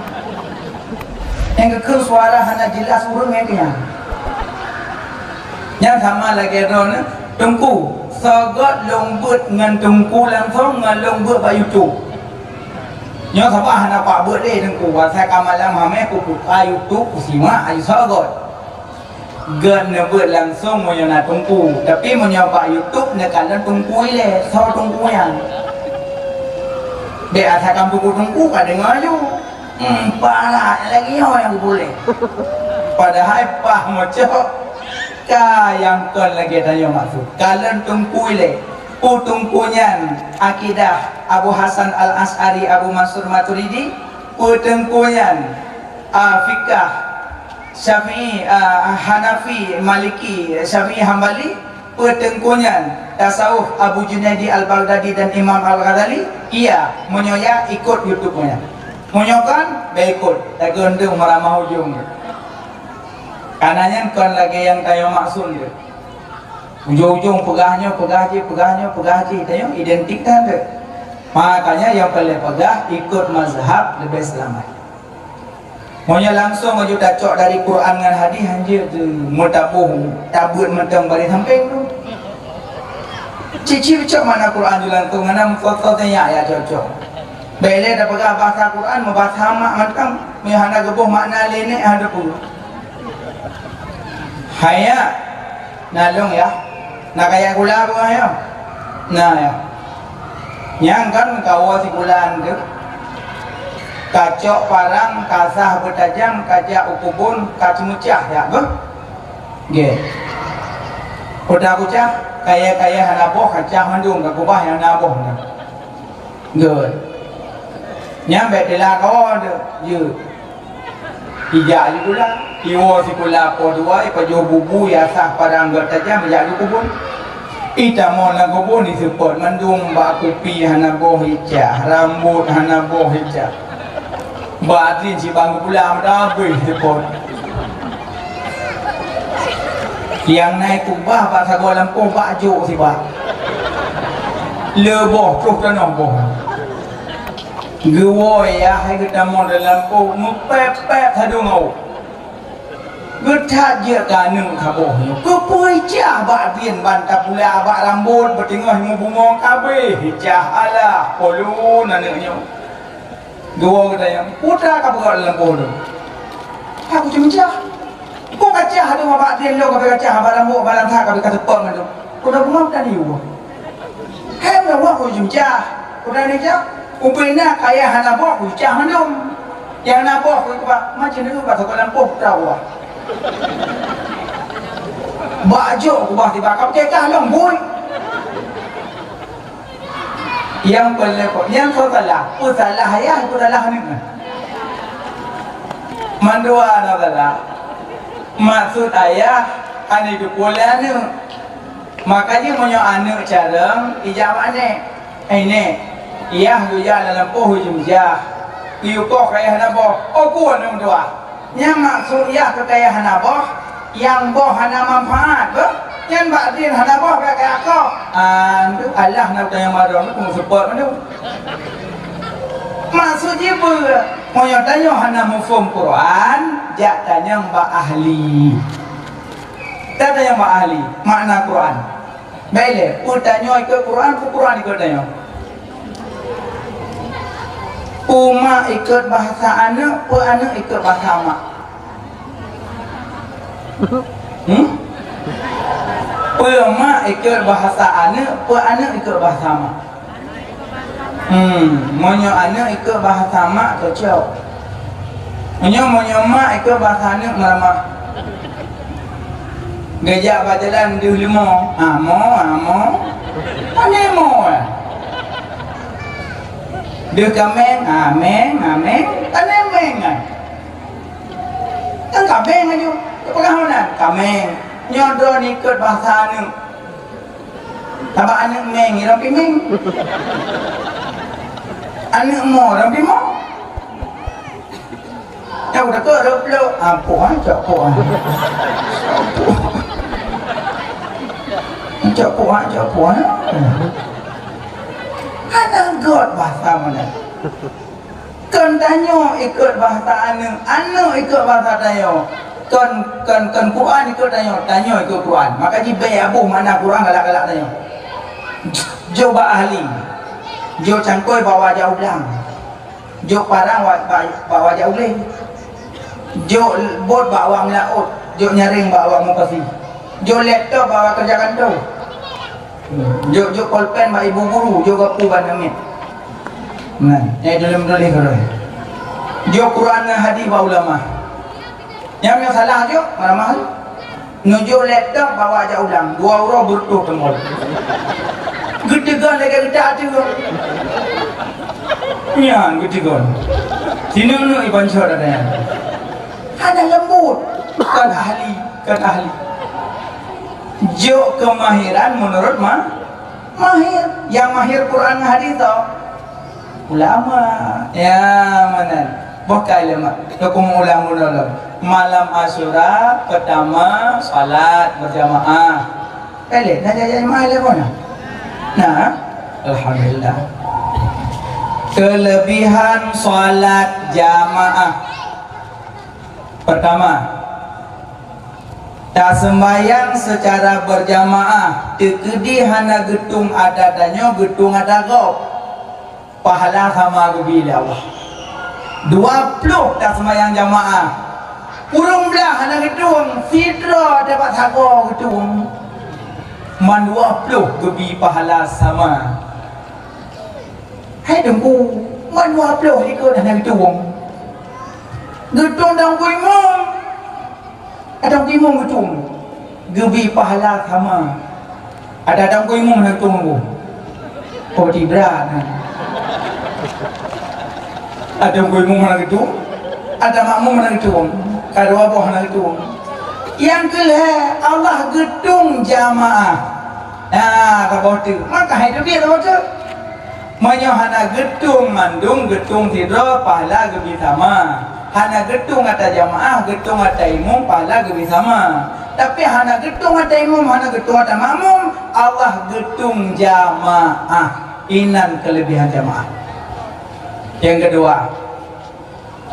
Nyang geukheun suara hana jelas ureueng nyan. Nyan sama lagèe droeneuh, Teungku, soe göt lôn beuet ngon Teungku langsung ngon lôn beuet bak YouTube. Nyoe sabab hana pak beuet lé Teungku, asai ka malam hamé kubuka YouTube kusimak ayu soe göt. Göt neubeuet langsung meunyoe na Teungku, tapi meunyoe bak YouTube neukalon Teungku ilèe, soe Teungku nyan. Bèk asai ka peubuet Teungku ka deungö aju. Hmm, parat lagèe nyoe nyang geupuléh. Padahai paih meucok ka nyang kon lagèe tanyoe maksud. Kalon Teungku ilèe, peue Teungku nyan akidah Abu Hasan Al-Asy'ari, Abu Mansur Maturidi, peue Teungku nyan, a, fikah Syafi'i, a, Hanafi, Maliki, Syafi'i, Hambali, peue Teungku nyan, tasawuf Abu Junaidi Al-Baghdadi dan Imam Al-Ghazali? Iya, meunyoe ya, ikot YouTube nyan. Meunyoe kon, bèk ikot, tageundong meuramah ujong. Kana nyan kon lagèe nyang tanyoe maksud nyoe. Ujong-ujong peugah nyoe, peugah jih, peugah nyoe, peugah jih, tanyoe identik tan teuh. Makanya nyang paleng peugah, ikot mazhab leubeh seulamat. Meunyoe langsung aju tacok dari Quran ngon hadis, hanjeuet teuh meutaboh tabeuet mantong bari sampéng tu. Cicém cok makna Quran ju langsung, hana meufoto teuh nyak ya cocok. Bèk lé tapeugah bahasa Quran, meubahasa mak mantong, meunyoe hana geuboh makna lé nèk hana peue. Haya. Na lôn ya. Na kaya gula buah ya. Na ya. Nyang kan kawa sigulaan tu. Kacok parang, kasah beutajam, kajak u kubun, kaceumeujah ya beuh. Ge. Kuda kucah, kaya-kaya hana boh, kacah mandum, kakubah nyang na boh na. Geuh. Nyan bèk teulah kawa tu. Jeuet. Ijak ju gula. Iwoe sikula po dua, ipajoh bubu, iasah parang geuh tajam, ijak ju kubun. Itamong lam kubun, iseupôt mandum bak kupi hana boh icah, rambot hana boh icah. Bak adrin sibang gula meutabeh seupôt. Nyang na ikubah bak sagoe lampôh bak jok sibak. Le boh, troh tanoh boh. Geuwoe yah hai geutamong dalam lampôh, meupép-pép sadong awak. Geuthat jeuet keu aneuk saboh nyoe. Keupeue icah bak adrin ban tapula bak rambot beuteungoh meubungong kabeh icah alah polon aneuk nyoe. Dua geutanyoe, putra ka peugah lam lampôh tu. Aku cuma cah. Kok kacah tu bak adrin lo kabeh kacah bak rambot bak lantak kabeh ka seupôt ngon tu. Kok dah bunga tadi. Hai meuwah ku jeuem cah. Udah ni cah. Ubena kaya hana boh ku cah mandum. Nyang na boh ku bah macam ni bah sekolah lampôh putra bah. Bak jok ku bah tiba kap kekah long bui. Yang peuleupah, yang kau salah, ku salah ayah, ku salah aneuk. Mandua na salah. Maksud ayah, aneuk tu boleh aneuk. Maka jih meunyoe aneuk carông, ijak bak nèk, "Hai nèk, yah geujak lam lampôh ujong jah. Geuyue koh ka yah na boh, oh ku aneuk dua." Nyan maksud yah keu ka yah na boh, nyang boh hana manfaat beuh. Nyan bak adrin hana boh ka yah koh. Antu alah na utang nyang marong tu seupôt mandum. Maksud jih peue? Meunyoe tanyoe hana muphom Quran, jak tanyong bak ahli. Tatanyong bak ahli makna Quran. Bèk lé, peue tanyoe ikot Quran, peue Quran ikot tanyoe. Peue mak ikot bahasa aneuk, peue aneuk ikot bahasa mak. Hmm? Peue mak ikot bahasa aneuk, peue aneuk ikot bahasa mak. Hmm, meunyoe aneuk ikot bahasa mak, cocok. Meunyoe, meunyoe mak ikot bahasa aneuk, meuramah. Geujak bak jalan deuh leumo, "Amo, amo." Pane mo, eh? Deuh kaméng, "Améng, améng." Pane méng, eh? Kan kaméng laju. Peugah meunan, kaméng. Nyoe droeneuh ikot bahasa aneuk. Sabab aneuk méng, irong piméng. Aneuk mo, irong pimo. Nyang udah keu reuplok, ah, poh, ah, cok poh, ah. Cok poh, ah, cok poh, ah. Hana göt bahasa meunan. Kon tanyoe ikot bahasa aneuk, aneuk ikot bahasa tanyoe. Kon, kon, kon Quran ikot tanyoe, tanyoe ikot Quran. Maka jih bèk aboh makna Quran galak-galak tanyoe. Jok bak ahli. Jok cangkôi bawa jak u blang. Jok parang wa-, ba-, bawa jak u glé. Jok bot bawa meulaôt. Jok nyaréng bawa mukasi. Jok laptop bawa keureuja kantô. Jok, jok polpen bak ibu guru, jok gapu ban namiet. Nah, nyang dalam tuléh keudroe. Jok Quran ngon hadis bak ulama. Nyang, nyang salah jok, ulama. Neujok laptop bawa jak u blang, dua uroe beureutoh teunggol. Geutegon lagèe geutak ateueh. Nyan geutegon. Sineuk-neuk ibancot ada nyan. Hana leumbut. Kon ahli, kon ahli. Jok kemahiran menurut ma-, mahir. Nyang mahir Quran ngon hadis tau. Ulama. Ya, meunan. Boh kai lé mak. Lôn keumeung ulang bunoe lom. Malam Asyura pertama salat berjamaah. Kai lé, na jamaah lé boh na? Na? Alhamdulillah. Kelebihan salat jamaah. Pertama, taseumbahyang secara berjamaah, teukeudi hana geutueng atra tanyoe, geutueng atra gob, pahala sama geubi lé Allah. Dua ploh taseumbahyang jamaah, ureueng blah hana geutueng, sidroe atra bak sagoe geutueng, mandua ploh geubi pahala sama. Hai Teungku, mandua ploh ikot hana geutueng. Geutueng Teungku Imum, Teungku Imum geutueng, geubi pahala sama. Atra Teungku Imum hana geutueng, Bu. Oh, di brat na. Atra Teungku Imum hana geutueng, atra makmum hana geutueng, kadua boh hana geutueng. Nyang keulhèe, Allah geutueng jamaah. Nah, saboh teuk. Maka hai teubiet saboh teuk. Meunyoe hana geutueng mandum, geutueng sidroe, pahala geubi sama. Hana geutueng atra jamaah, geutueng atra imum, pahala geubi sama. Tapi hana geutueng atra imum, hana geutueng atra makmum, Allah geutueng jamaah. Inan kelebihan jamaah. Nyang keudua,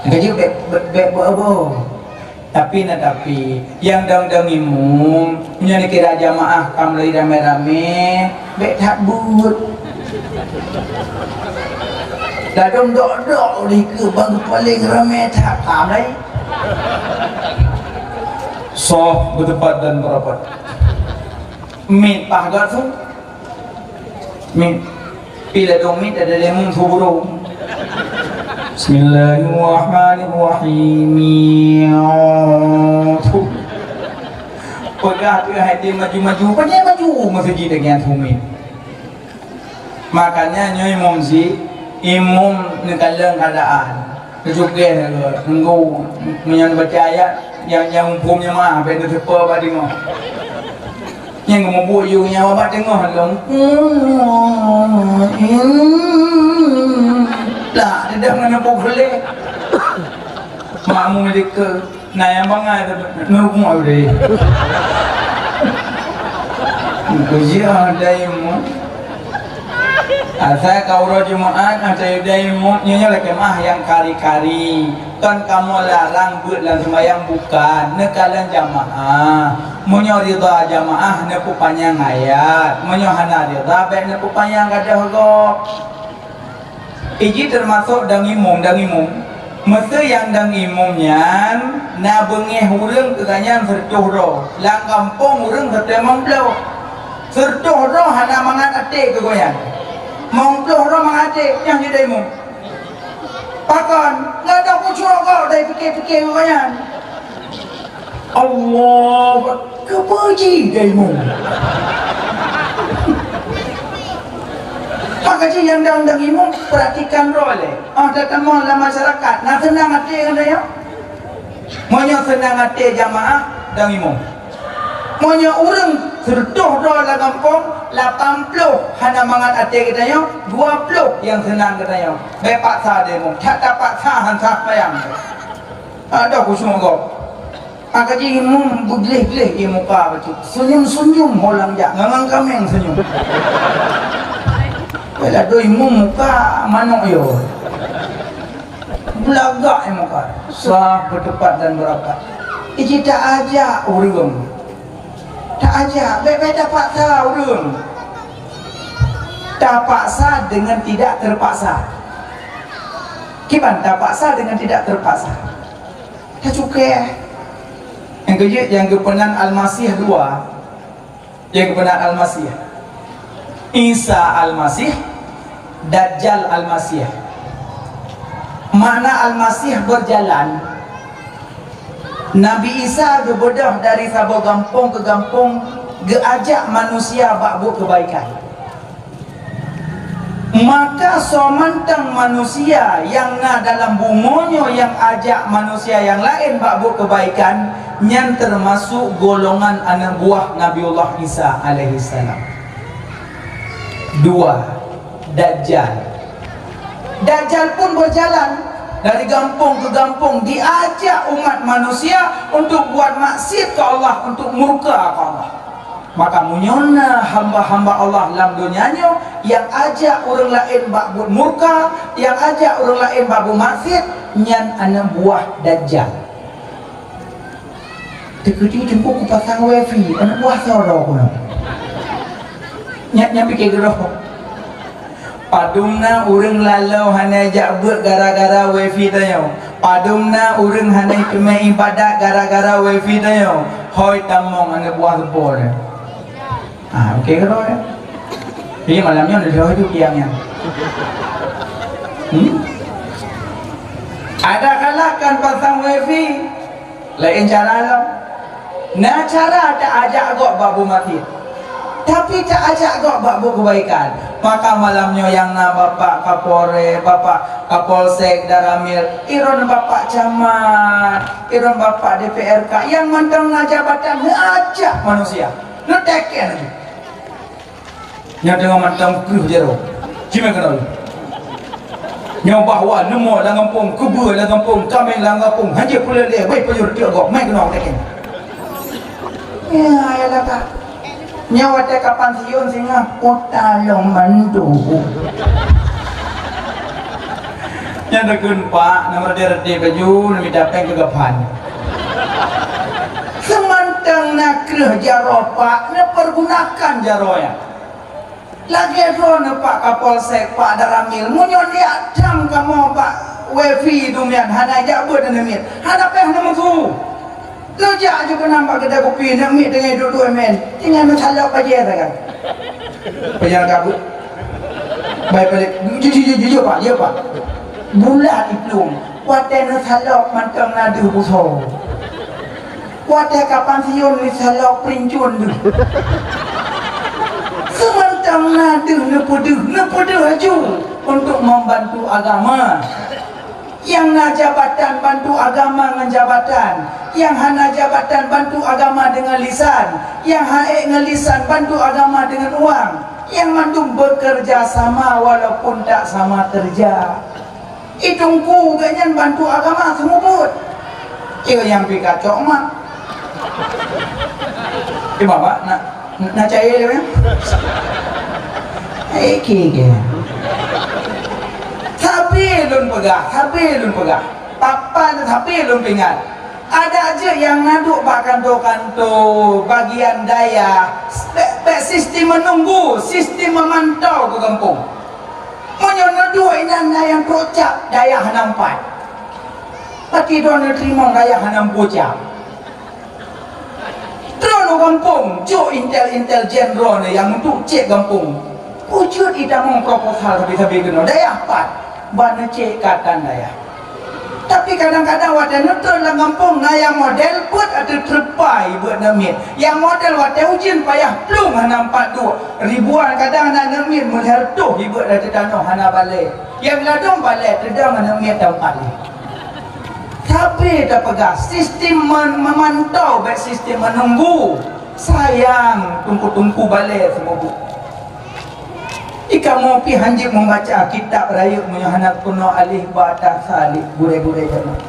Gaji bèk, bèk, bèk beu-, beu. Tapi na tapi, nyang dong-dong imum, meunyoe neukira jamaah ka mulai ramé-ramé, bèk that buet. Ladôm dok-dok dikeue bang paleng ramé that ka mulai. Soh beuteupat dan beurapat. Miet paih gak su. Miet. Pih ladôm miet ada limong su burung. Bismillahirrahmanirrahim. Peugah keu hati maju-maju, peugah maju meuseujid dengan su miet. Makanya nyoe imum si, imum neukalon keadaan. Teujugèh nunggu meunyan baca ayat nyang, nyang muphom nyang meuah, bèk teuteupeue bak teungoh. Nyang geumubuet yue nyawa bak teungoh lom. Lah, tidak menepuk beuleh. Makmum dikeue. Na nyang bangai tu, nurung awai deh. Kujiah dai mu. Asai ka uroe Jumaat, asai dai mut nyoe lakée meu'ah nyang kari-kari. Kon kamoe larang beuet lam seumayang, bukan, neukalon jamaah. Meunyoe ridha jamaah, neupeupanyang ayat. Meunyoe hana ridha, bék neupeupanyang gadôh gob. Iji teumasok dang imum, dang imum. Meusé nyang dang imum nyan na beungéh ureuëng keu gobnyan sireutôh droe, lam gampông ureuëng sireutôh limong ploh. Sireutôh droe hana mangat até keu gobnyan. Limong ploh droe mangat até, nyang jeuet dang imum. Pakon? Nggak ada khusyuk kok dari pikir-pikir keu gobnyan. Allah, keubeue jih dang imum. Maka jih nyang dang, dang imum, perhatikan droe lé. Oh, teutamong lam masyarakat, na seunang até ngon tanyoe? Meunyoe seunang até jamaah, dang imum. Meunyoe ureuëng sireutôh droe lam gampông, lapan ploh hana mangat até geutanyoe, dua ploh nyang seunang geutanyoe. Bék paksa dang imum, that tapaksa han sah payang. Ada khusyuk gob. Maka jih imum beugleh-gleh ie muka bacut. Senyum-senyum holang jak, ngangang kaméng senyum. Wala doi imum muka manok yo. Beulagak ie muka. Sah, beuteupat dan beurapat. Iji taajak ureuëng. Taajak, bék-bék tapaksa ureuëng. Tapaksa dengan tidak terpaksa. Kiban tapaksa dengan tidak terpaksa. Tacukée. Nyang keujeuet nyang geupeunan Almasih dua. Nyang geupeunan Almasih. Isa Almasih, Dajjal Almasih. Makna Almasih berjalan. Nabi Isa geubeudôh dari saboh gampông keu gampông, geuajak manusia bak buet keubaikan. Maka soe mantong manusia nyang na dalam bumoe nyoe nyang ajak manusia nyang laén bak buet keubaikan, nyan teumasok golongan aneuëk buah Nabiullah Isa alaihissalam. Dua, Dajjal. Dajjal pun berjalan dari gampông ke gampông, diajak umat manusia untuk buat maksiat ke Allah, untuk murka ke Allah. Maka meunyoe na hamba-hamba Allah lam donya nyoe nyang ajak ureuëng laén bak buet murka, nyang ajak ureuëng laén bak buet maksiat, nyan aneuëk buah Dajjal. Teukeudi teungku kupasang wifi, aneuëk buah soe droe keunoe. Nyan, nyan pike keudroe. Padum na ureuëng laloe hana jak beuet gara-gara wifi tanyoe. Padum na ureuëng hana teumé iébadat gara-gara wifi tanyoe. Hôi tamong aneuëk buah seupôt nyan. Ah, oke keudroe. Jadi malam nyoe leuh itu tiang nyan. Hmm? Ada kalahkan pasang wifi. Laén cara lom. Na cara taajak gob bak buet maksiat, tapi taajak gob bak buet keubaikan. Maka malam nyoe nyang na Bapak Kapolres, Bapak Kapolsek, Danramil, iron Bapak Camat, iron Bapak D P R K, nyang mantong na jabatan, neuajak manusia, neuteken laju. Nyoe teungoh mantong kreueh jaroe. Cimai keunoe. Nyoe bahwa neumoe lam gampông, keubeue lam gampông, kaméng lam gampông, hanjeuet peureulée, bai pajoh reuteuek gob, mai keunoe teken. Ya, ya laka. Nyoe watée ka pansiun singoh, kota lom bantu. Nyan takheun, Pak, na meureuti-reuti baju, na mita péng keu geupan. Seumantong na kreueh jaroe, Pak, neupeurgunakan jaroe nyan. Lagée droeneuh Pak Kapolsek, Pak Danramil, meunyoe neujak tham kamoe bak wifi dum nyan hana jak beuet aneuk miet, hana péng neumeusu. Neujak ju keunan bak keudai kupi, aneuk miet teungoh duek-duek meu'en, tinggai meusalok bajée sagai. Peue nyang ka beuet? Bai palek, jujur, jujur, jujur, Pak, jujur, Pak. Bulat iplueng, watée neusalok mantong na deuh busoe. Watée ka pansiun neusalok peulincun deuh. Seumantong na deuh neupeudeuh, neupeudeuh laju untuk membantu agama. Nyang na jabatan bantu agama ngon jabatan, nyang hana jabatan bantu agama deungon lisan, nyang hana ék ngon lisan bantu agama deungon uang, nyang mandum bekerja sama walaupun tak sama kerja. Di teungku geuh nyan bantu agama seumeubeuet. Ié nyang pi kacok mak. Ié baba na, na caya dia. Eh, ki, ki. Sabe lôn peugah, sabe lôn peugah. Papa sabe lôn peuingat. Adak jeuet nyang na duek bak kantô-kantô bagian dayah, bèk, bèk sistem menunggu, sistem memantau keu gampông. Meunyoe neuduek inan na nyang trok cap, dayah hana meupat. Pati droeneuh teurimong dayah hana meupuh cap. Droeneuh gampông, cok intel-intel jen droeneuh nyang untuk cek gampông. Peue jeuet itamong proposal sabe-sabe keunoe, dayah pat, ban neucek katan dayah. Tapi kadang-kadang watèe neutron lam gampông, na nyang model peuet ateueh treupa ibeuet aneuk miet. Nyang model watèe ujeuen payah plueng hana meupat duek. Ribuan kadang na aneuk miet meulhèe reutôh ibeuet ateueh tanoh hana balèe. Nyang ladôm balèe teudong aneuk miet tampat lé. Sabe tapeugah, sistem me-, memantau bèk sistem menunggu. Sayang, teungku-teungku balèe seumeubeuet. Di kamoe pih hanjeuet membaca kitab rayeuk meunyoe hana keunoe alif ba ta sa lé gurèe-gurèe jameun.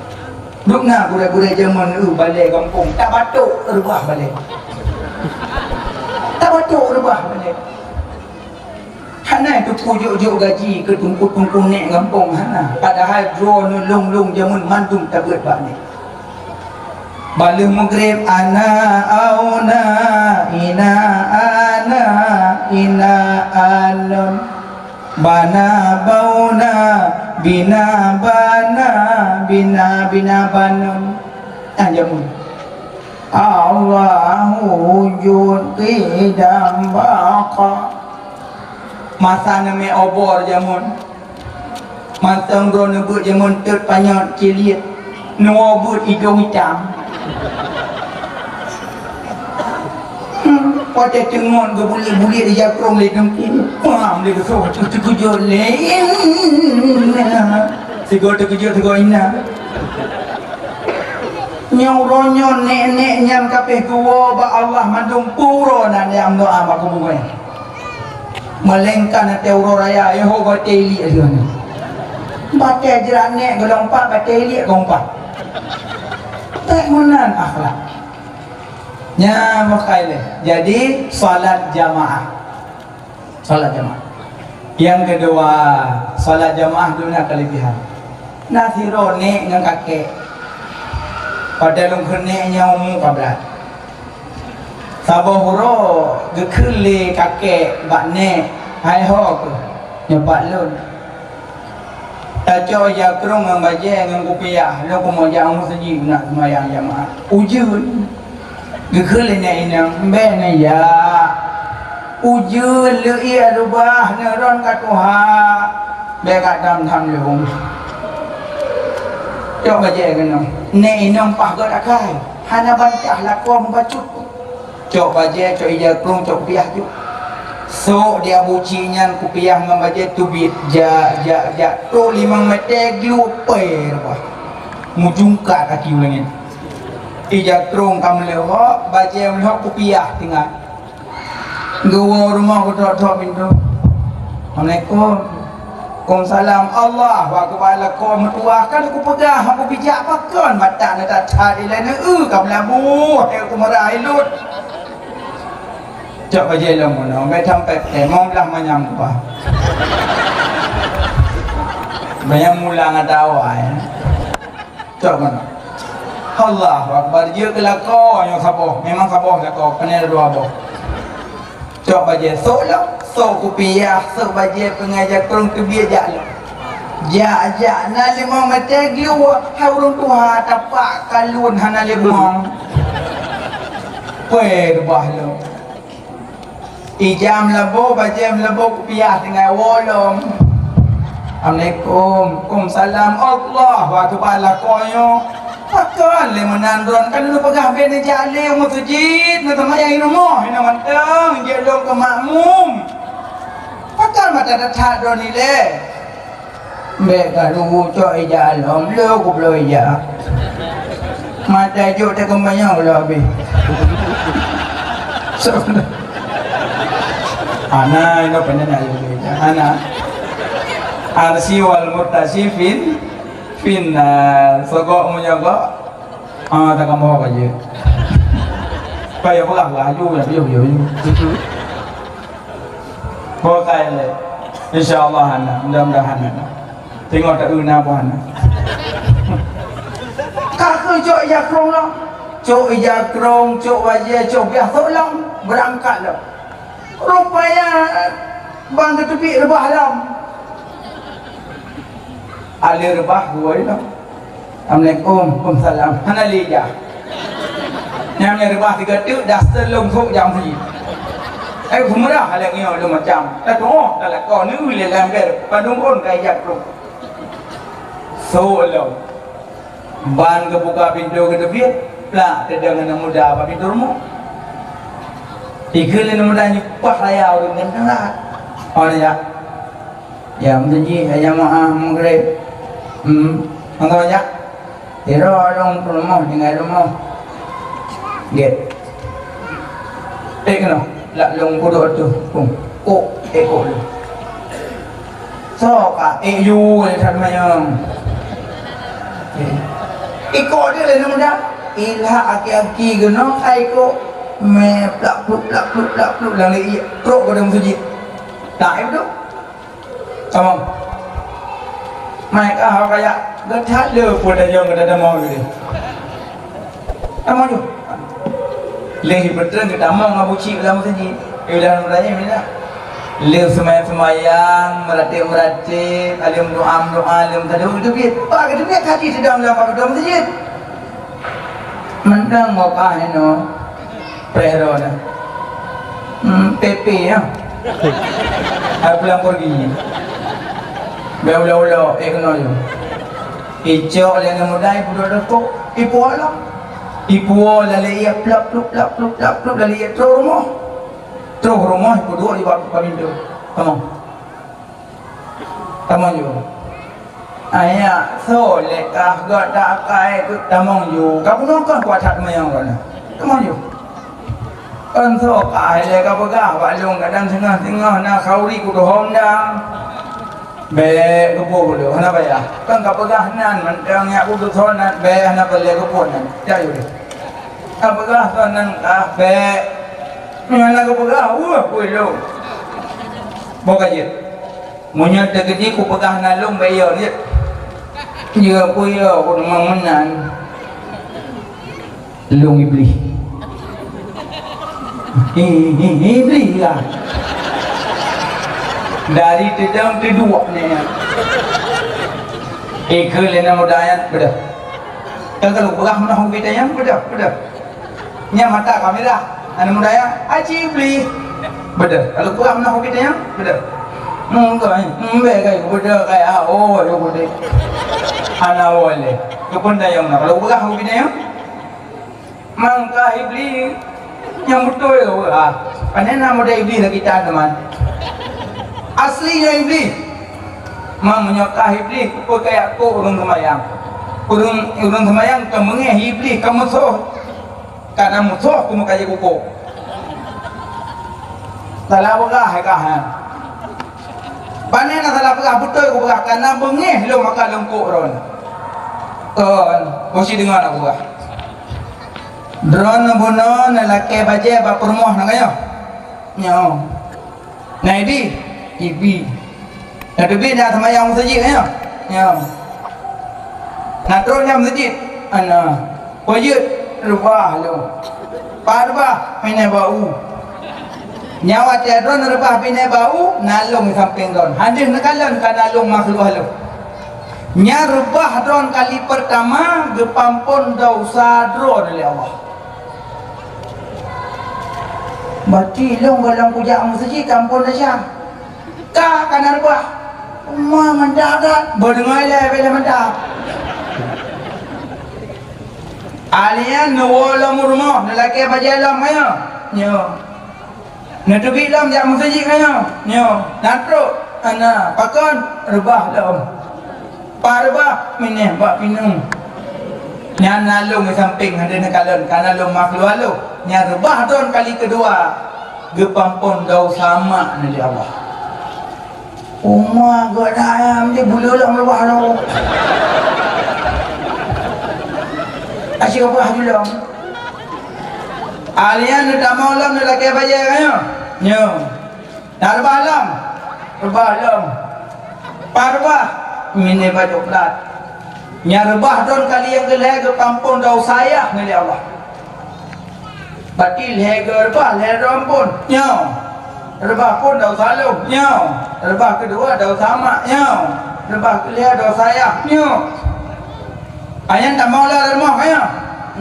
Dum na gurèe-gurèe jameun, eu, balèe gampông, tabatok reubah balèe. Tabatok reubah balèe. Hana teupeu jok-jok gaji keu teungku-teungku nèk gampông, hana. Padahai droeneuh lôn-lôn jameun mandum tabeuet bak nèk. Bak lheueh meugreb, ana auna, ina ana, ina anon. Bana bauna, bina bana, bina, bina banon. Ah, jameun. Allahu wujud qidam baqa. Masa neumè obor jameun. Mantong droeneuh beuet jameun teut panyöt ciliet. Neuwoe beuet idông itam. Hmm, watèe teungon geubuliek-buliek ija krông lé dengki. Pam lé geusoh, teukeujot lé. Sigoe teukeujot, sigoe inan. Nyoe uroe nyoe nèk-nèk nyan ka pih geuwoe bak Allah mandum pura na nyang meudoa bak kubu nyan. Meulengkan até uroe raya, eh, ho batèe iliek lheueh nyoe. Batèe jrat nèk geulong pat, batèe iliek geulong pat. Bèk meunan akhlak. Nyan meukai lé. Jadi, salat jamaah. Salat jamaah. Nyang keudua, salat jamaah dum na keulebihan. Na sidroe nèk ngon kakèk. Padahai lôn kheun nèk nyan umu ka brat. Saboh uroe geukheun lé kakèk bak nèk, "Hai ho keuh, nyoe pat lôn." Tacok ija krông ngon bajèe ngon kupiah, lôn keumeung jak u meuseujid nak seumayang jamaah. Ujeuen. Geukheun lé nèk inong, "Bèk neujak. Ujeuen leuiek reubah neuron ka tuha. Bèk ka tham-tham lôn." Cok bajèe keunoe. Nèk inong paih göt akai. Hana bantah lakoe meubacut. Cok bajèe, cok ija krông, cok kupiah jok. Sôk di Abu Cik nyan kupiah ngon bajèe teubiet, jak, jak, jak, trôk limong mètè gluek pèh reubah. Meujungkat kaki u langèt. Ija krông ka meuleuhok, bajèe meuleuhok, kupiah tinggai. Geuwoe rumoh geutok-tok pintoe. "Assalamualaikum." "Waalaikumsalam." "Allahu Akbar, lakoe meutuwah, kan kupeugah hana kubijak pakon mata na that-that ilèe neu-eu ka meulaboh, eh, kumeurah ilot." Cok bajèe lom bunoe, bèk sampai pèh, limong blah manyam kuba. Banyak mula ngon tawa, ya. Cok meunan. Allahu Akbar, jeuet keu lakoe nyoe saboh. Memang saboh lakoe, keuneuk dua boh. Cok bajèe, sôk lom. Sôk kupiah, sôk bajèe, peungaja krông teubiet jak lom. Jak, jak, na limong mètè gluek, hai ureueng tuha, tapak kalon hana lé bungong. Peureubah lom. Ija meulaboh, bajèe meulaboh, kupiah tinggai woe lom. "Assalamualaikum." "Waalaikumsalam." "Allahu Akbar, lakoe nyoe. Pakon lé meunan droen, kan lôn peugah bèk neujak lé u meuseujid, neuseumayang i rumoh, hinoe mantong jeuet lôn keu makmum. Pakon mata that-that droen ilèe?" "Bèk ka rugoe, cok ija lom, le kubloe ija. Mata jok teukeumanyong lom abéh." Ana, inoe peunan ayo ija. Ana. Arsi wal murtasi fin, fin, ah, sogok meunyoe gok. Ah, takamoe ka jeuet. Payah peugah laju, laju, laju. Bukai lé. Insya Allah ana, mudah-mudahan ana. Teungoh taeu na boh aneuk. Ka kheueh cok ija krong lom. Cok ija krong, cok bajèe, cok biah, sok lom, beurangkat lom. Rupanya ban geuteubiet reubah lom. Alèh reubah geuwoe lom. Assalamualaikum. Waalaikumsalam. Hana lé ija. Nyang, nyang reubah sigoe teuk, daster lôn sôk jak meuseujid. Eh, geumeurah lagèe nyoe lôn macam. Tatuoh talakoe neue lé lambèe, padum ôn ka ija krong. Sôk lom. Ban geubuka pintoe geuteubiet, plak teudeung aneuk muda bak pintoe rumoh. Dikeue lé aneuk muda nyoe paih raya ureueng nyan teulat. Oh, ya. Ya, meuseujid, ya jamaah Maghrib. Hmm, mantong jak. Sidroe lôn peurumoh tinggai rumoh. Gét. Eh, keunoe, lak lôn peuduek ateueh. Pung. Kok, eh, kok lôn. Soe ka, eh, yue, eh, that manyong. Eh. Ikok dia lé aneuk muda. Ilhak aki-aki keunoe, ka ikok. Mé plak plup, plak plup, plak plup, lam lé ié. Trok keu dalam meuseujid. Tak, eh, beutôi. Tamong. Mai ka haba kaya, gata le pun dah jong gata tamong lé. Tamong ju. Lé hi beutreun gata tamong Abu Cik dalam meuseujid. Eh, udah meuseujid, mina. Lé seumayang-seumayang, meuratéb-meuratéb, além doa-doa, além tadu, itu biet. Pak, itu biet haji sedang dalam meuseujid. Mantong mokah nyoe, preh droeneuh. Hmm, pepe, ya. Hai pulang pergi. Bèk ulo-ulo, eh, keunoe nyoe. Icok lé aneuk muda, ipeuduek dikok, ipuwoe lom. Ipuwoe lam lé ié, plak, pluk, plak, pluk, plak, pluk, lam lé ié, troh rumoh. Troh rumoh, ipeuduek di bak pintoe. Tamong. Tamong ju. Ayah, soe lé kah gata akai keu tamong ju. Ka bunoe kon kuat that meuyang droeneuh. Tamong ju. Kon soe kah lé ka peugah bak lôn kadang singoh-singoh na khauri kudohom dang. Bèk geupeue lôn, hana payah. Kon ka peugah nan mantong nyak kudohom nan, bèk hana peureulèe geupeue nan. Jak ju deh. Ka peugah soe nan kah bèk. Nyan na geupeugah, weueh, peue lôn. Boh ka jeuet. Meunyoe teukeudi kupeugah na lôn, bèk yo jeuet. Jeuet peue yo, kudeungoe meunan. Lôn Iblih. Hi, hi, hi, Iblih lah. Dari teudong teuduek nyan. Ikeu lé aneuk muda nyan, beudôh. Kan kalau peugah meunoe ubit nyan, beudôh, beudôh. Nyan mata kamera. Aneuk muda nyan, "Aci Iblih." Beudôh. Kalau peugah meunoe ubit nyan, beudôh. Mungkai, mbe kai, beudôh kai, ah, oh, yo beudôh. Hana woe lé. Keupeue dayong na. Kalau peugah ubit nyan, mangka Iblih nyang beutôi, ah. Pane na model Iblih lagèe tan, teman. Asli nyan Iblih. Mang meunyoe kah Iblih, keupeue kajak kok ureueng seumayang. Ureueng, ureueng seumayang ka meungéh Iblih, ka musoh. Ka na musoh, keumeung ka jikukok. Salah peugah kah, ha? Pane na salah peugah, beutôi kupeugah, ka na beungéh lôn maka lôn kok droen. Kon, boh si deungoe na peugah. Droen bunoe na lakée bajée bak peurumoh na kayôh. Nyoe. Na ibi? Ibi. Na teubiet na seumayang meuseujid nyoe? Nyoe. Na trok nyan meuseujid? Ana. Peue jeuet? Reubah lôn. Pat reubah? Binéh bak u. Nyan watée droen reubah binéh bak u, na lôn di sampéng droen. Hadeh neukalon ka na lôn makhluk halôh. Nyan reubah droen kali peurtama geupampon desya droen lé Allah. Berarti lôn gohlom kujak meuseujid ka ampon desya. Ka, ka na reubah. Uma mantap that. Beudeungoe lé, bèk lé mantap. Alian neuwoe lom u rumoh, neulakée bajée lom kayô. Nyoe. Neuteubiet lom jak meuseujid kayô. Nyoe. Na trok. Ana, pakon? Reubah lom. Pat reubah, binéh bak pineung. Nyan na lôn di sampéng hadeh neukalon, ka na lôn makhluk halôh. Nyan reubah droen kali keudua, geupampon desya mak neuh lé Allah. Uma geuh dayam di bulu lom reubah lom. Asyik reubah ju lom. Alian neutamong lom neulakée bajée kayô. Nyoe. Na reubah lom. Reubah lom. Pat reubah. Miné bak coklat. Nyang reubah droe kali nyang keulhèe geupampon desya nyan lé Allah. Berarti lhèe geureubah, lhèe droe ampon. Nyoe. Reubah phôn desya lôn. Nyoe. Reubah keudua desya mak. Nyoe. Reubah keulhèe desya ayah. Nyoe. Nyan tamong lé rumoh, nyoe.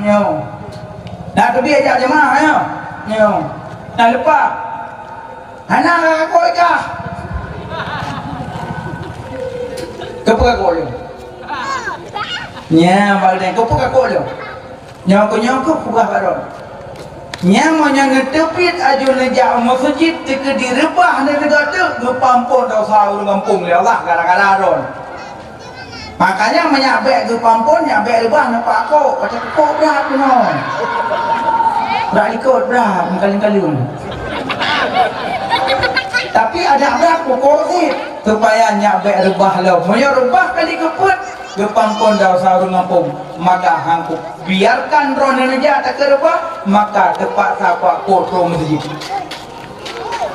Nyoe. Na teubiet jak jeumaah, nyoe. Nyoe. Na leupah. Hana kakot kah? Keupeue kakot lôn? Nyan, bak lôn, keupeue kakot lôn? Nyoe keuh, nyoe keuh peugah bak droe. Nyan meunyoe neuteubiet aju neujak u meuseujid, teukeudi reubah neuteuga teuk, geupampon desya ureueng gampông lé Allah gara-gara droe. Makanya meunyak bèk geupampon, nyak bèk reubah neupak kok, pacak kok brat keunoe. Brat likot brat, meukaleng-kaleng. Tapi adak brat pukok cit, supaya nyak bèk reubah lom. Meunyoe reubah kali keupeuet, geupampon desya ureueng gampông, maka han kubiarkan droeneuh neujak takeu reubah, maka teupaksa pak kok troh meuseujid.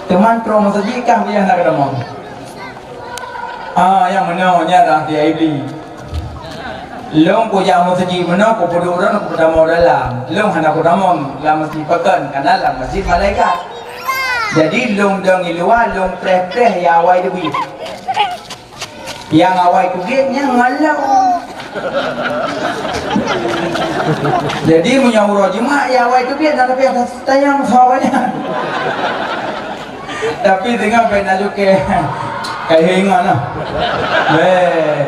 Teuma troh meuseujid kah biyah na keudamong. Ah, nyang meunoe nyan rahsia Iblih. Lôn kujak meuseujid meunoe, kupeuduek droe, kupeutamong dalam. Lôn hana kutamong lam meuseujid pakon, kana lam meuseujid malaikat. Jadi lôn dong di luwa, lôn preh-preh nyang awai teubiet. Nyang awai teubiet nyan ngon lôn. Jadi meunyoe uroe Jumat nyang awai teubiet, na leubeh tayang sawa nyan. Tapi singoh bèk na jukée. Ka ingat lah. Bèk.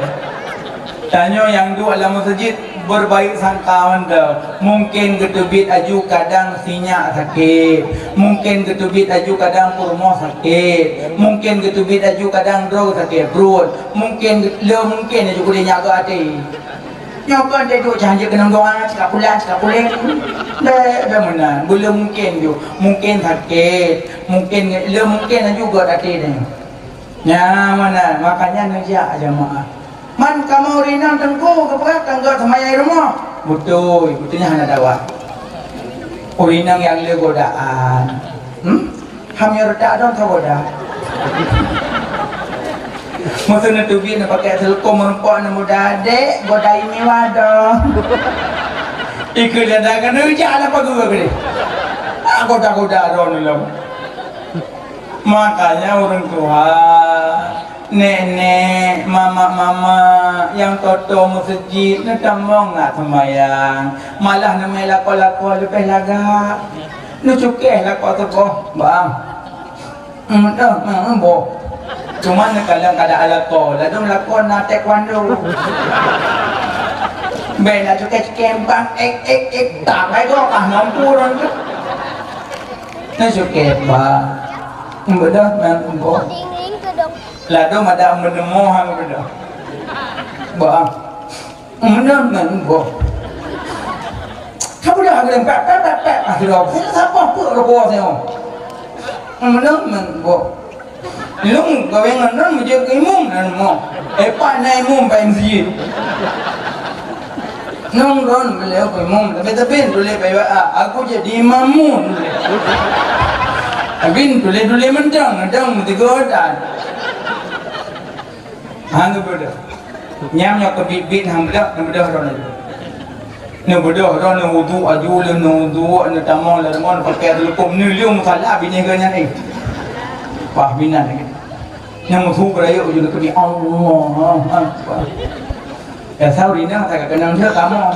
Tanyoe nyang duek lam meuseujid berbaik sangka mantong. Mungken geuteubiet aju kadang sinyak sakét. Mungken geuteubiet aju kadang peurumoh sakét. Mungken geuteubiet aju kadang droe sakét pruet. Mungken lé mungken aju kudeh nyak geuh até. Nyoe kon deh duek cah hanjeuet keunong doa, cika pulan, cika pulen. Bèk, bèk meunan. Beu lé mungken ju. Mungken sakét. Mungken lé mungken aju gèt até deh. Nyan meunan, makanya neujak jamaah. Man kamoe ureueng inong teungku geupeugah kan gèt seumayang di rumoh. Beutôi, beutôi nyan hana dawa. Ureueng inong nyang le godaan. Hmm? Ham nyoe reutak dong tho goda. Meusu neuteubiet neupaké seuleukom meureumpok neumuda, "Dek, goda imewa dong." Ikeu janda keuneuk jak lam pageue keudeh. Ah, goda-goda droe lom. Makanya ureueng tuha, nenek-nenek, mamak-mamak nyang toto meuseujid neutamong na seumayang, malah neumè lakoe-lakoe leubeh lagak. Neucukéh lakoe teuboh, bang. Hmm, dah, hmm, boh. Cuma neukalon kada lakoe, ladôm lakoe na taekwondo. Bèk na cukéh-cukéh bang, ek, ek, ek, tak, baik kok, ah, mampu orang tu. Neucukéh bang. Beudoh ngon boh. Ladôm ada meuneumoh hang beudoh. Bang. Meunan ngon boh. Ka beudoh lagèe pek, pek, pek, pek. Ah, sidroe. Sapa peuet rukok nyoe? Meunan ngon boh. Lôn gawé ngon nan meujeuet keu imum nan mo. Eh, pat na imum pai meuseujid. Nong ron beliau keu imum, tapi, tapi tuléh pai wa, aku jadi imam mun. Tapi tuléh-tuléh mantong, mantong meuteugah dan. Ha, neubeudoh. Nyang nyoe keubiet-biet han beudoh, neubeudoh droeneuh. Neubeudoh droeneuh, wudhu aju lé, neuwudhu, neutamong lé rumoh, neupaké leukom, neuleueng musala binéh geuh nyan, eh. Pah binan lagèe. Nyang meusu beurayeuk ju neukeubiet, Allahu Akbar. Ya, sauri na, tak keunong dah kamoe.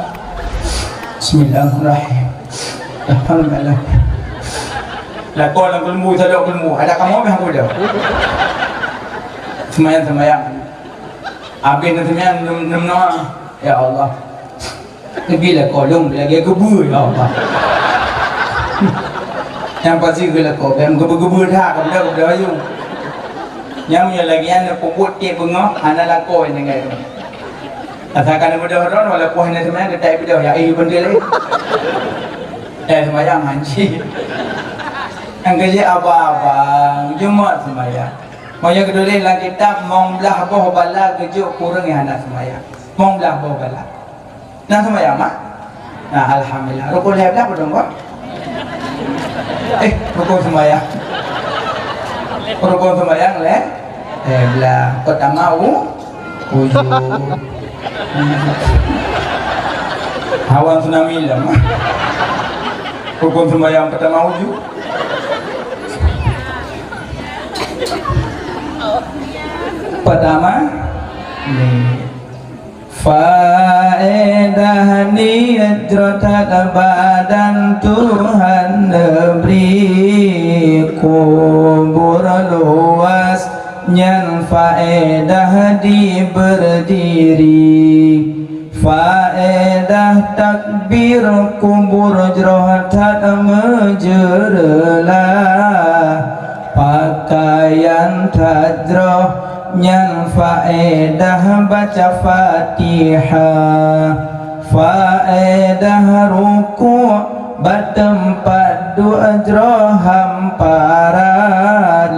Bismillahirrahmanirrahim. Alhamdulillah. Lakoe lam keuleumbu, sadok keuleumbu. Ada kamoe meh aku dah. Seumayang-seumayang. Abéh na seumayang, nem, nem noa. Ya Allah. Neubi lakoe lôn lagèe geubeue, ya Allah. Nyang pasti keu lakoe, bèk geubeue-geubeue that, keubeudoh-keubeudoh ayue. Nyang meunyoe lagèe nyan neupeubuet tiep beungoh, hana lakoe nyang gaya. Asai ka neubeudoh droe, walaupun hana seumayang, geutai beudoh, ya, eh, beundel, eh. Eh, seumayang hanci. Nyang keu jih abang-abang, Jumat seumayang. Meunyoe geutuléh lam kitab, mong blaih boh bala geujok keu ureueng nyang hana seumayang. Mong blaih boh bala. Na seumayang, mak? Na, alhamdulillah. Rukon lhèe blah padum, Pak? Eh, rukon seumayang. Rukon seumayang lhèe, lhèe blah. Peutama u-, Uju. Hawa tsunami lom. Rukun sembahyang pertama uju. Pertama, ni. Faedah niet jroh that badan Tuhan neubri, kubur luwas nyan faedah di berdiri. Faedah takbir kubur jroh that meujeureulah. Pakaian that jroh nyan faedah baca Fatihah. Faedah rukuk bak teumpat duek jroh hamparan.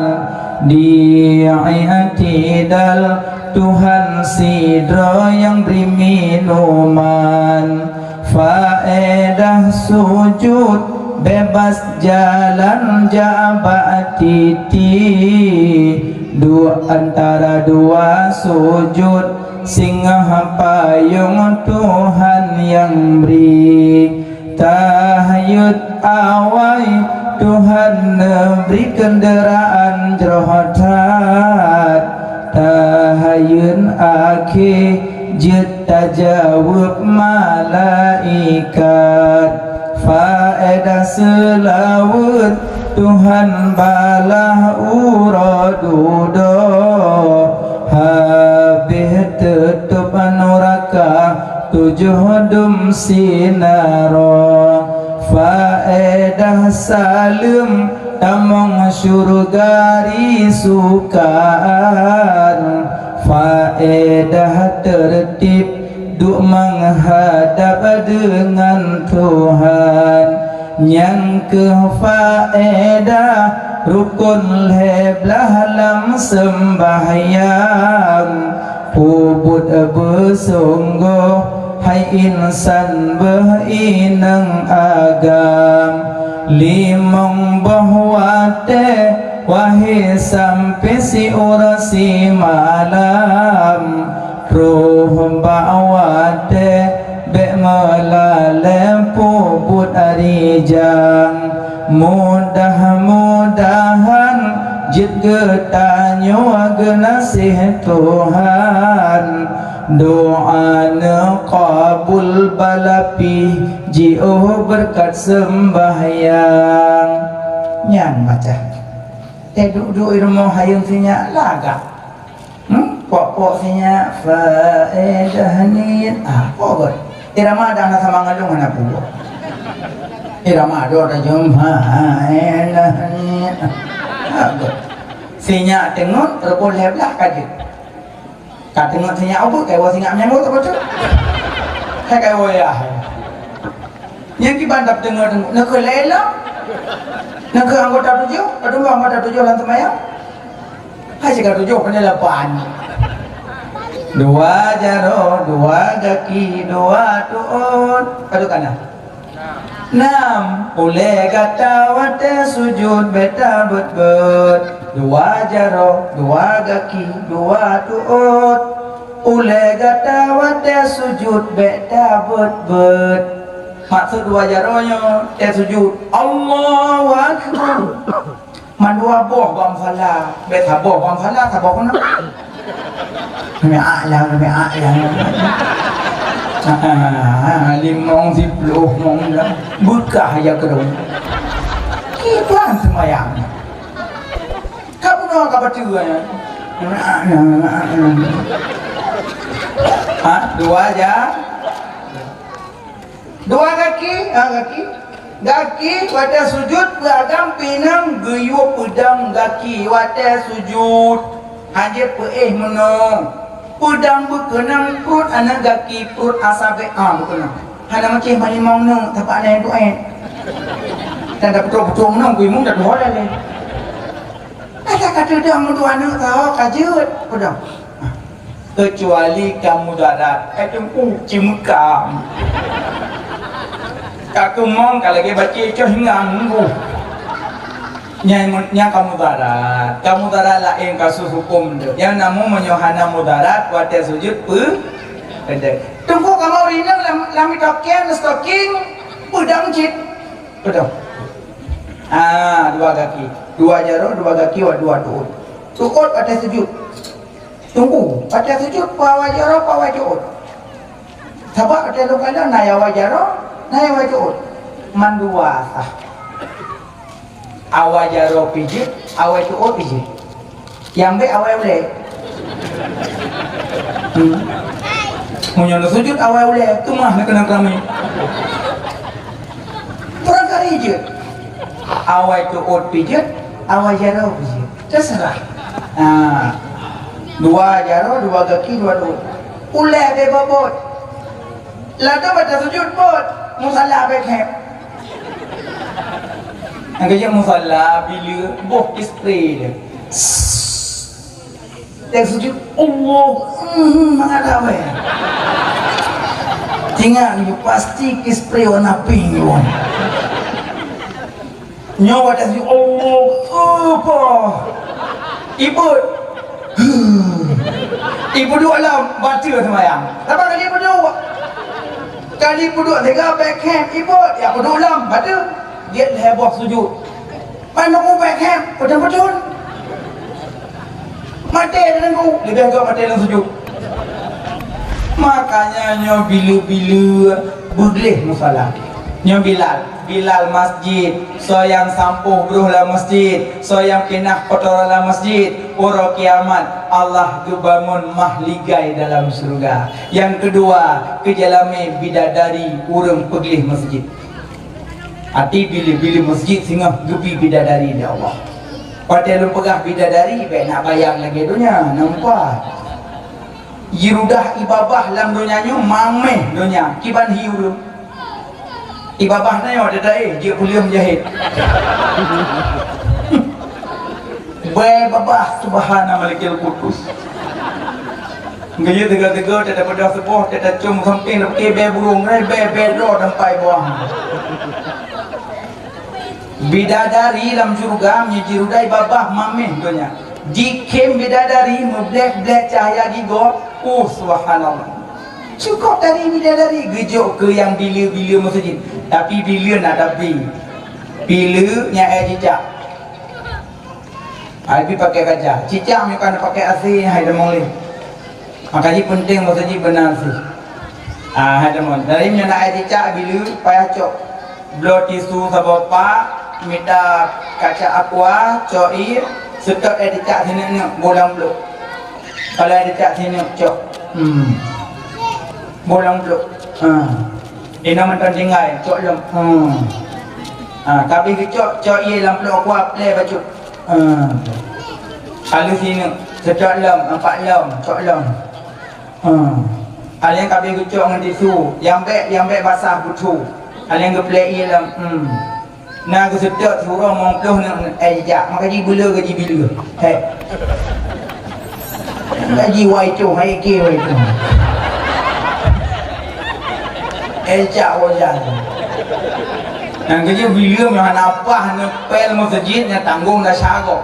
Di i'tidal Tuhan sidroe nyang bri minuman. Faedah sujud bebas jalan jak bak titi. Duek antara dua sujud singoh payong Tuhan nyang bri. Tahayut awai Tuhan neubri keundeuraan jroh that. Tahayun akhé jeuet tajaweueb malaikat. Faedah seulaweuet Tuhan balah uroe dudoe. Habéh teutôb nuraka tujoh dum sinaroe. Faedah saleuem tamong syeuruga risukaan. Faedah teurtib duek meuhadab deungan Tuhan. Nyan keuh faedah rukon lhée blaih lam seumbahyang. Peubuet beusunggoh hai insan beuh inong agam. Limong boh watée wahé sampoe siuroe simalam. Troh bak watée bék meulalée peubuet rijang. Mudah-mudahan jeuet geutanyoe geunaséh Tuhan. Doa neukabul balapi jiôh beureukat seumbahyang. Nyan baca. Teuduek-duek i rumoh hayeu sinyak lagak. Hmm? Pok-pok sinyak faedah niet. Ah, pok got. Irama dah na sama ngalung hana pok. Irama do da jom faedah niet. Ah, got. Sinyak teungeut rukon lhée blaih ka jeuet. Ka teungeut sinyak ubeut, kai woe sinyak menyambut apa tu? Hai kai woe ya. Nyang kiban dap teungeut-teungeut, neukeu lhée lam. Neukeu anggota tujoh, aduh anggota tujoh lam seumayang. Hai siga tujoh keuneuk lapan. Dua jaroe, dua gaki, dua tuot. Aduh kana. Nam, ulée gata watée sujut bék tabeuet-beuet. Dua jaroe, dua gaki, dua tuot. Ulée gata watée sujut bék tabeuet-beuet. Maksud dua jaroe nyoe, tée sujut, Allahu Akbar. Mandua boh bang phala, bék saboh bang phala, saboh keunoe. Kami alang, kami alang. Ah, limong siploh mong dah. Beukah ya keudong. Kiban seumayang. Kamu doa ka baca ya? Ha, dua ja. Dua gaki, ha, gaki. Gaki watée sujut peuagam pinang geuyue peudang gaki watée sujut. Hana peuéh meunoe. Peudang beukeunong pruet aneuk gaki pruet asabé a beukeunong. Hana macam malimong neuk tapak nai duet. Dan dah beutôi-beutôi meunoe kui mung dah dua dah lé. Ada kata dah meudoa neuk tahu ka jeuet peudang. Kecuali kamu darat, eh, teungku, cimeukam. Ka keumong, ka lagée bacé coh ngang, bu. Nyang, nyang ka mudarat. Ka mudarat laén kasus huköm tu. Nyang namun meunyoe hana mudarat, watée sujud pe-, peudeuh. Teungku kamoe ureueng inong lam, lam stocking, stocking, peudong cit. Peudong. Ah, dua gaki. Dua jaroe, dua gaki, wa dua tuôt. Tuôt watée sujud. Teungku, watée sujud, peue awai jaroe, peue awai tuôt. Sabab watée lôn kalon na nyang awai jaroe, na nyang awai tuôt. Mandua sah. Awai jaroe pih jeuet, awai tuôt pih jeuet. Nyang bék awai ulée. Hmm. Meunyoe neusujud awai ulée, teuma neukeunong keurami. Barangkali jeuet. Awai tuôt pih jeuet, awai jaroe pih jeuet. Terserah. Ha. Dua jaroe, dua gaki, dua tuôt. Ulée bék bobot. Ladôm bak sujud bot. Musala bék khép. Nyang keuh musala bila boh spray dia. Nyang sujud, Allah, hmm, mangat awai. Ingat, pasti spray warna pink tu. Nyoe watée sujud, Allah, apa? Ibot. Hmm. Ipeuduek lom, bateue seumayang. Sabab kali peuduek. Kali peuduek tiga, bék khép, ibot. Ya peuduek lom, bateue. Dia lhée boh sujud. Ban teungku bék khép, beutôi-beutôi. Maté teungku, leubeh gét maté lam sujud. Makanya nyoe bila-bila beugleh musala. Nyoe Bilal, Bilal masjid, soe nyang sampôh broh lam masjid, soe nyang pinah kotoran lam masjid, uroe kiamat Allah geubangon mahligai dalam syeuruga. Nyang keudua, keujalamé bidadari ureuëng peugleh masjid. Até bila-bila masjid singoh geubi bidadari lé Allah. Watée lôn peugah bidadari, bék na bayang lagée donya, nampak. Jirudah ié babah lam donya nyoe mamèh donya, kiban hi ureuëng. Ié babah na nyoe teuta éh, jeuet puléh meujahét. Bèe babah, Subhana Malikil Qudus. Geuyue teuga-teuga, teuta peudah seuboh, teuta com sampéng, teupiké bèe burông, bèe, bèe droe dan pai buah. Bidadari lam syeuruga meunyoe jirudah ié babah mamèh donya. Jikhém bidadari meubleh-bleh cahya gigoe, uh, subhanallah. Cukôp dari bidadari geujok keu nyang bila-bila masjid. Tapi bila na tapi. Bila nyang éh cicak. Hai pi pakai kaca. Cicak meukan pakai A C hai deungoe lé. Maka jih penting masa jih beuna sih. Ah, hai teman. Dari meunyoe na ai cicak bila payah cok. Bloe tisu saboh pak, mita kaca aqua, cok ié, seutôt ai cicak sineuk-neuk boh lam pluek. Kalau ai cicak sineuk cok. Hmm. Boh lam pluek. Ha. Inoe mantong tinggai, cok lom. Hmm. Ha, ka abéh geucok, cok ié lam pluek aqua, plè bacut. Ah. Lalu sini, seutôt lom, empat lom, cok lom. Ah. Aleng ka abéh geucok ngon tisu, nyang bék, nyang bék basah beusu. Aleng geuplè ié lom. Hmm. Na geuseutôt siuroe mong ploh nyoe, eh, jak, maka jibeuleu gaji bileu. Hei. Gaji wai cong, hai ke wai cong. Eh, jak wajan. Nyang keujeuet bileu meuhana paih neupel meuseujid nyang tanggong dasya gob.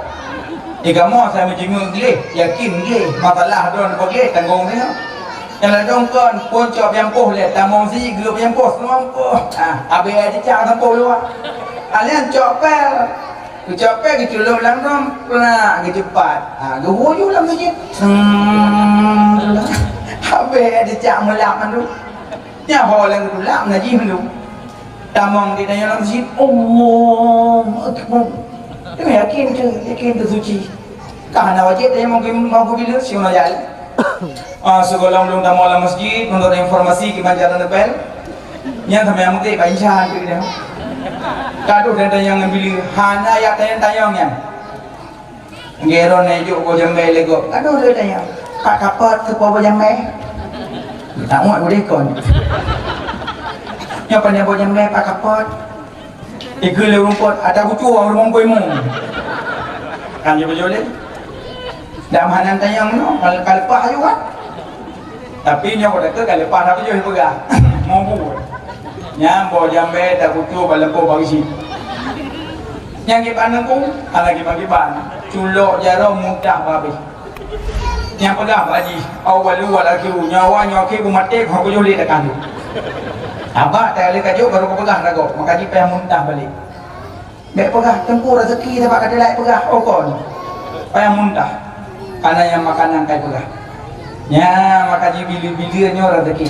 Di kamoe asai meuteumé gleh, yakin gleh, masalah droe peugleh tanggong nyoe. Nyang ladôm kon, phon cok piang poh lé, tamong si geuh piang poh seumampoh. Ah, abéh ai cicak sampôh luwa. Alèh cok pel. Geucok pel geuculok lam rhom, plak geucupat. Ah, geuhuyu lam seujid. Seng. Abéh ai cicak meulap mandum. Nyan ho lom geutulak najih mandum. Tamong di tanyoe lam masjid, Allahu Akbar. Yakin tu, yakin tu suci. Ka hana wajéb tanyoe mangku, mangku bila, siuroe jalan. Ah, sigohlom lôn tamong lam masjid, meunurot informasi kiban jalan leubèh. Nyan sampai yang mungkin, Pak Insya, tu dia. Kaduh dan tanyong ngon bila, hana yak tanyong-tanyong nyan. Gero neh juk boh jambé lé gob. Aduh, lé tanya. Pak Kapot keu boh jambé? Tak muat udeh kon. Nyoe pandai boh jambé Pak Kapot. Ikeu lé rumput, ada kucu ureueng mongkoi mu. Kan jeuet beujoleh. Dak meuhanan tanyong nyoe, kal-, kaleupah ayue kan. Tapi nyoe ka teuka leupah tapi jih peugah. Mau buet. Nyang boh jambé takucue bak lampôh bak isi. Nyang kiban neukung, hana kiban-kiban. Culok jaroe muntah babeh. Nyang peugah bak jih, "Awwalu wal akhiru, nyoe awai nyoe akhé, beumaté, ho keujôh lé takandung." Haba teuka lé kajôh baru kupeugah ragoe, maka jih payah muntah balek. Bèk peugah, "Teungku, raseuki sabab ka teulak peugah." Oh kon. Payah muntah. Kana nyang makanan kai peugah. Nya, maka jih bili-bili nyoe raseuki.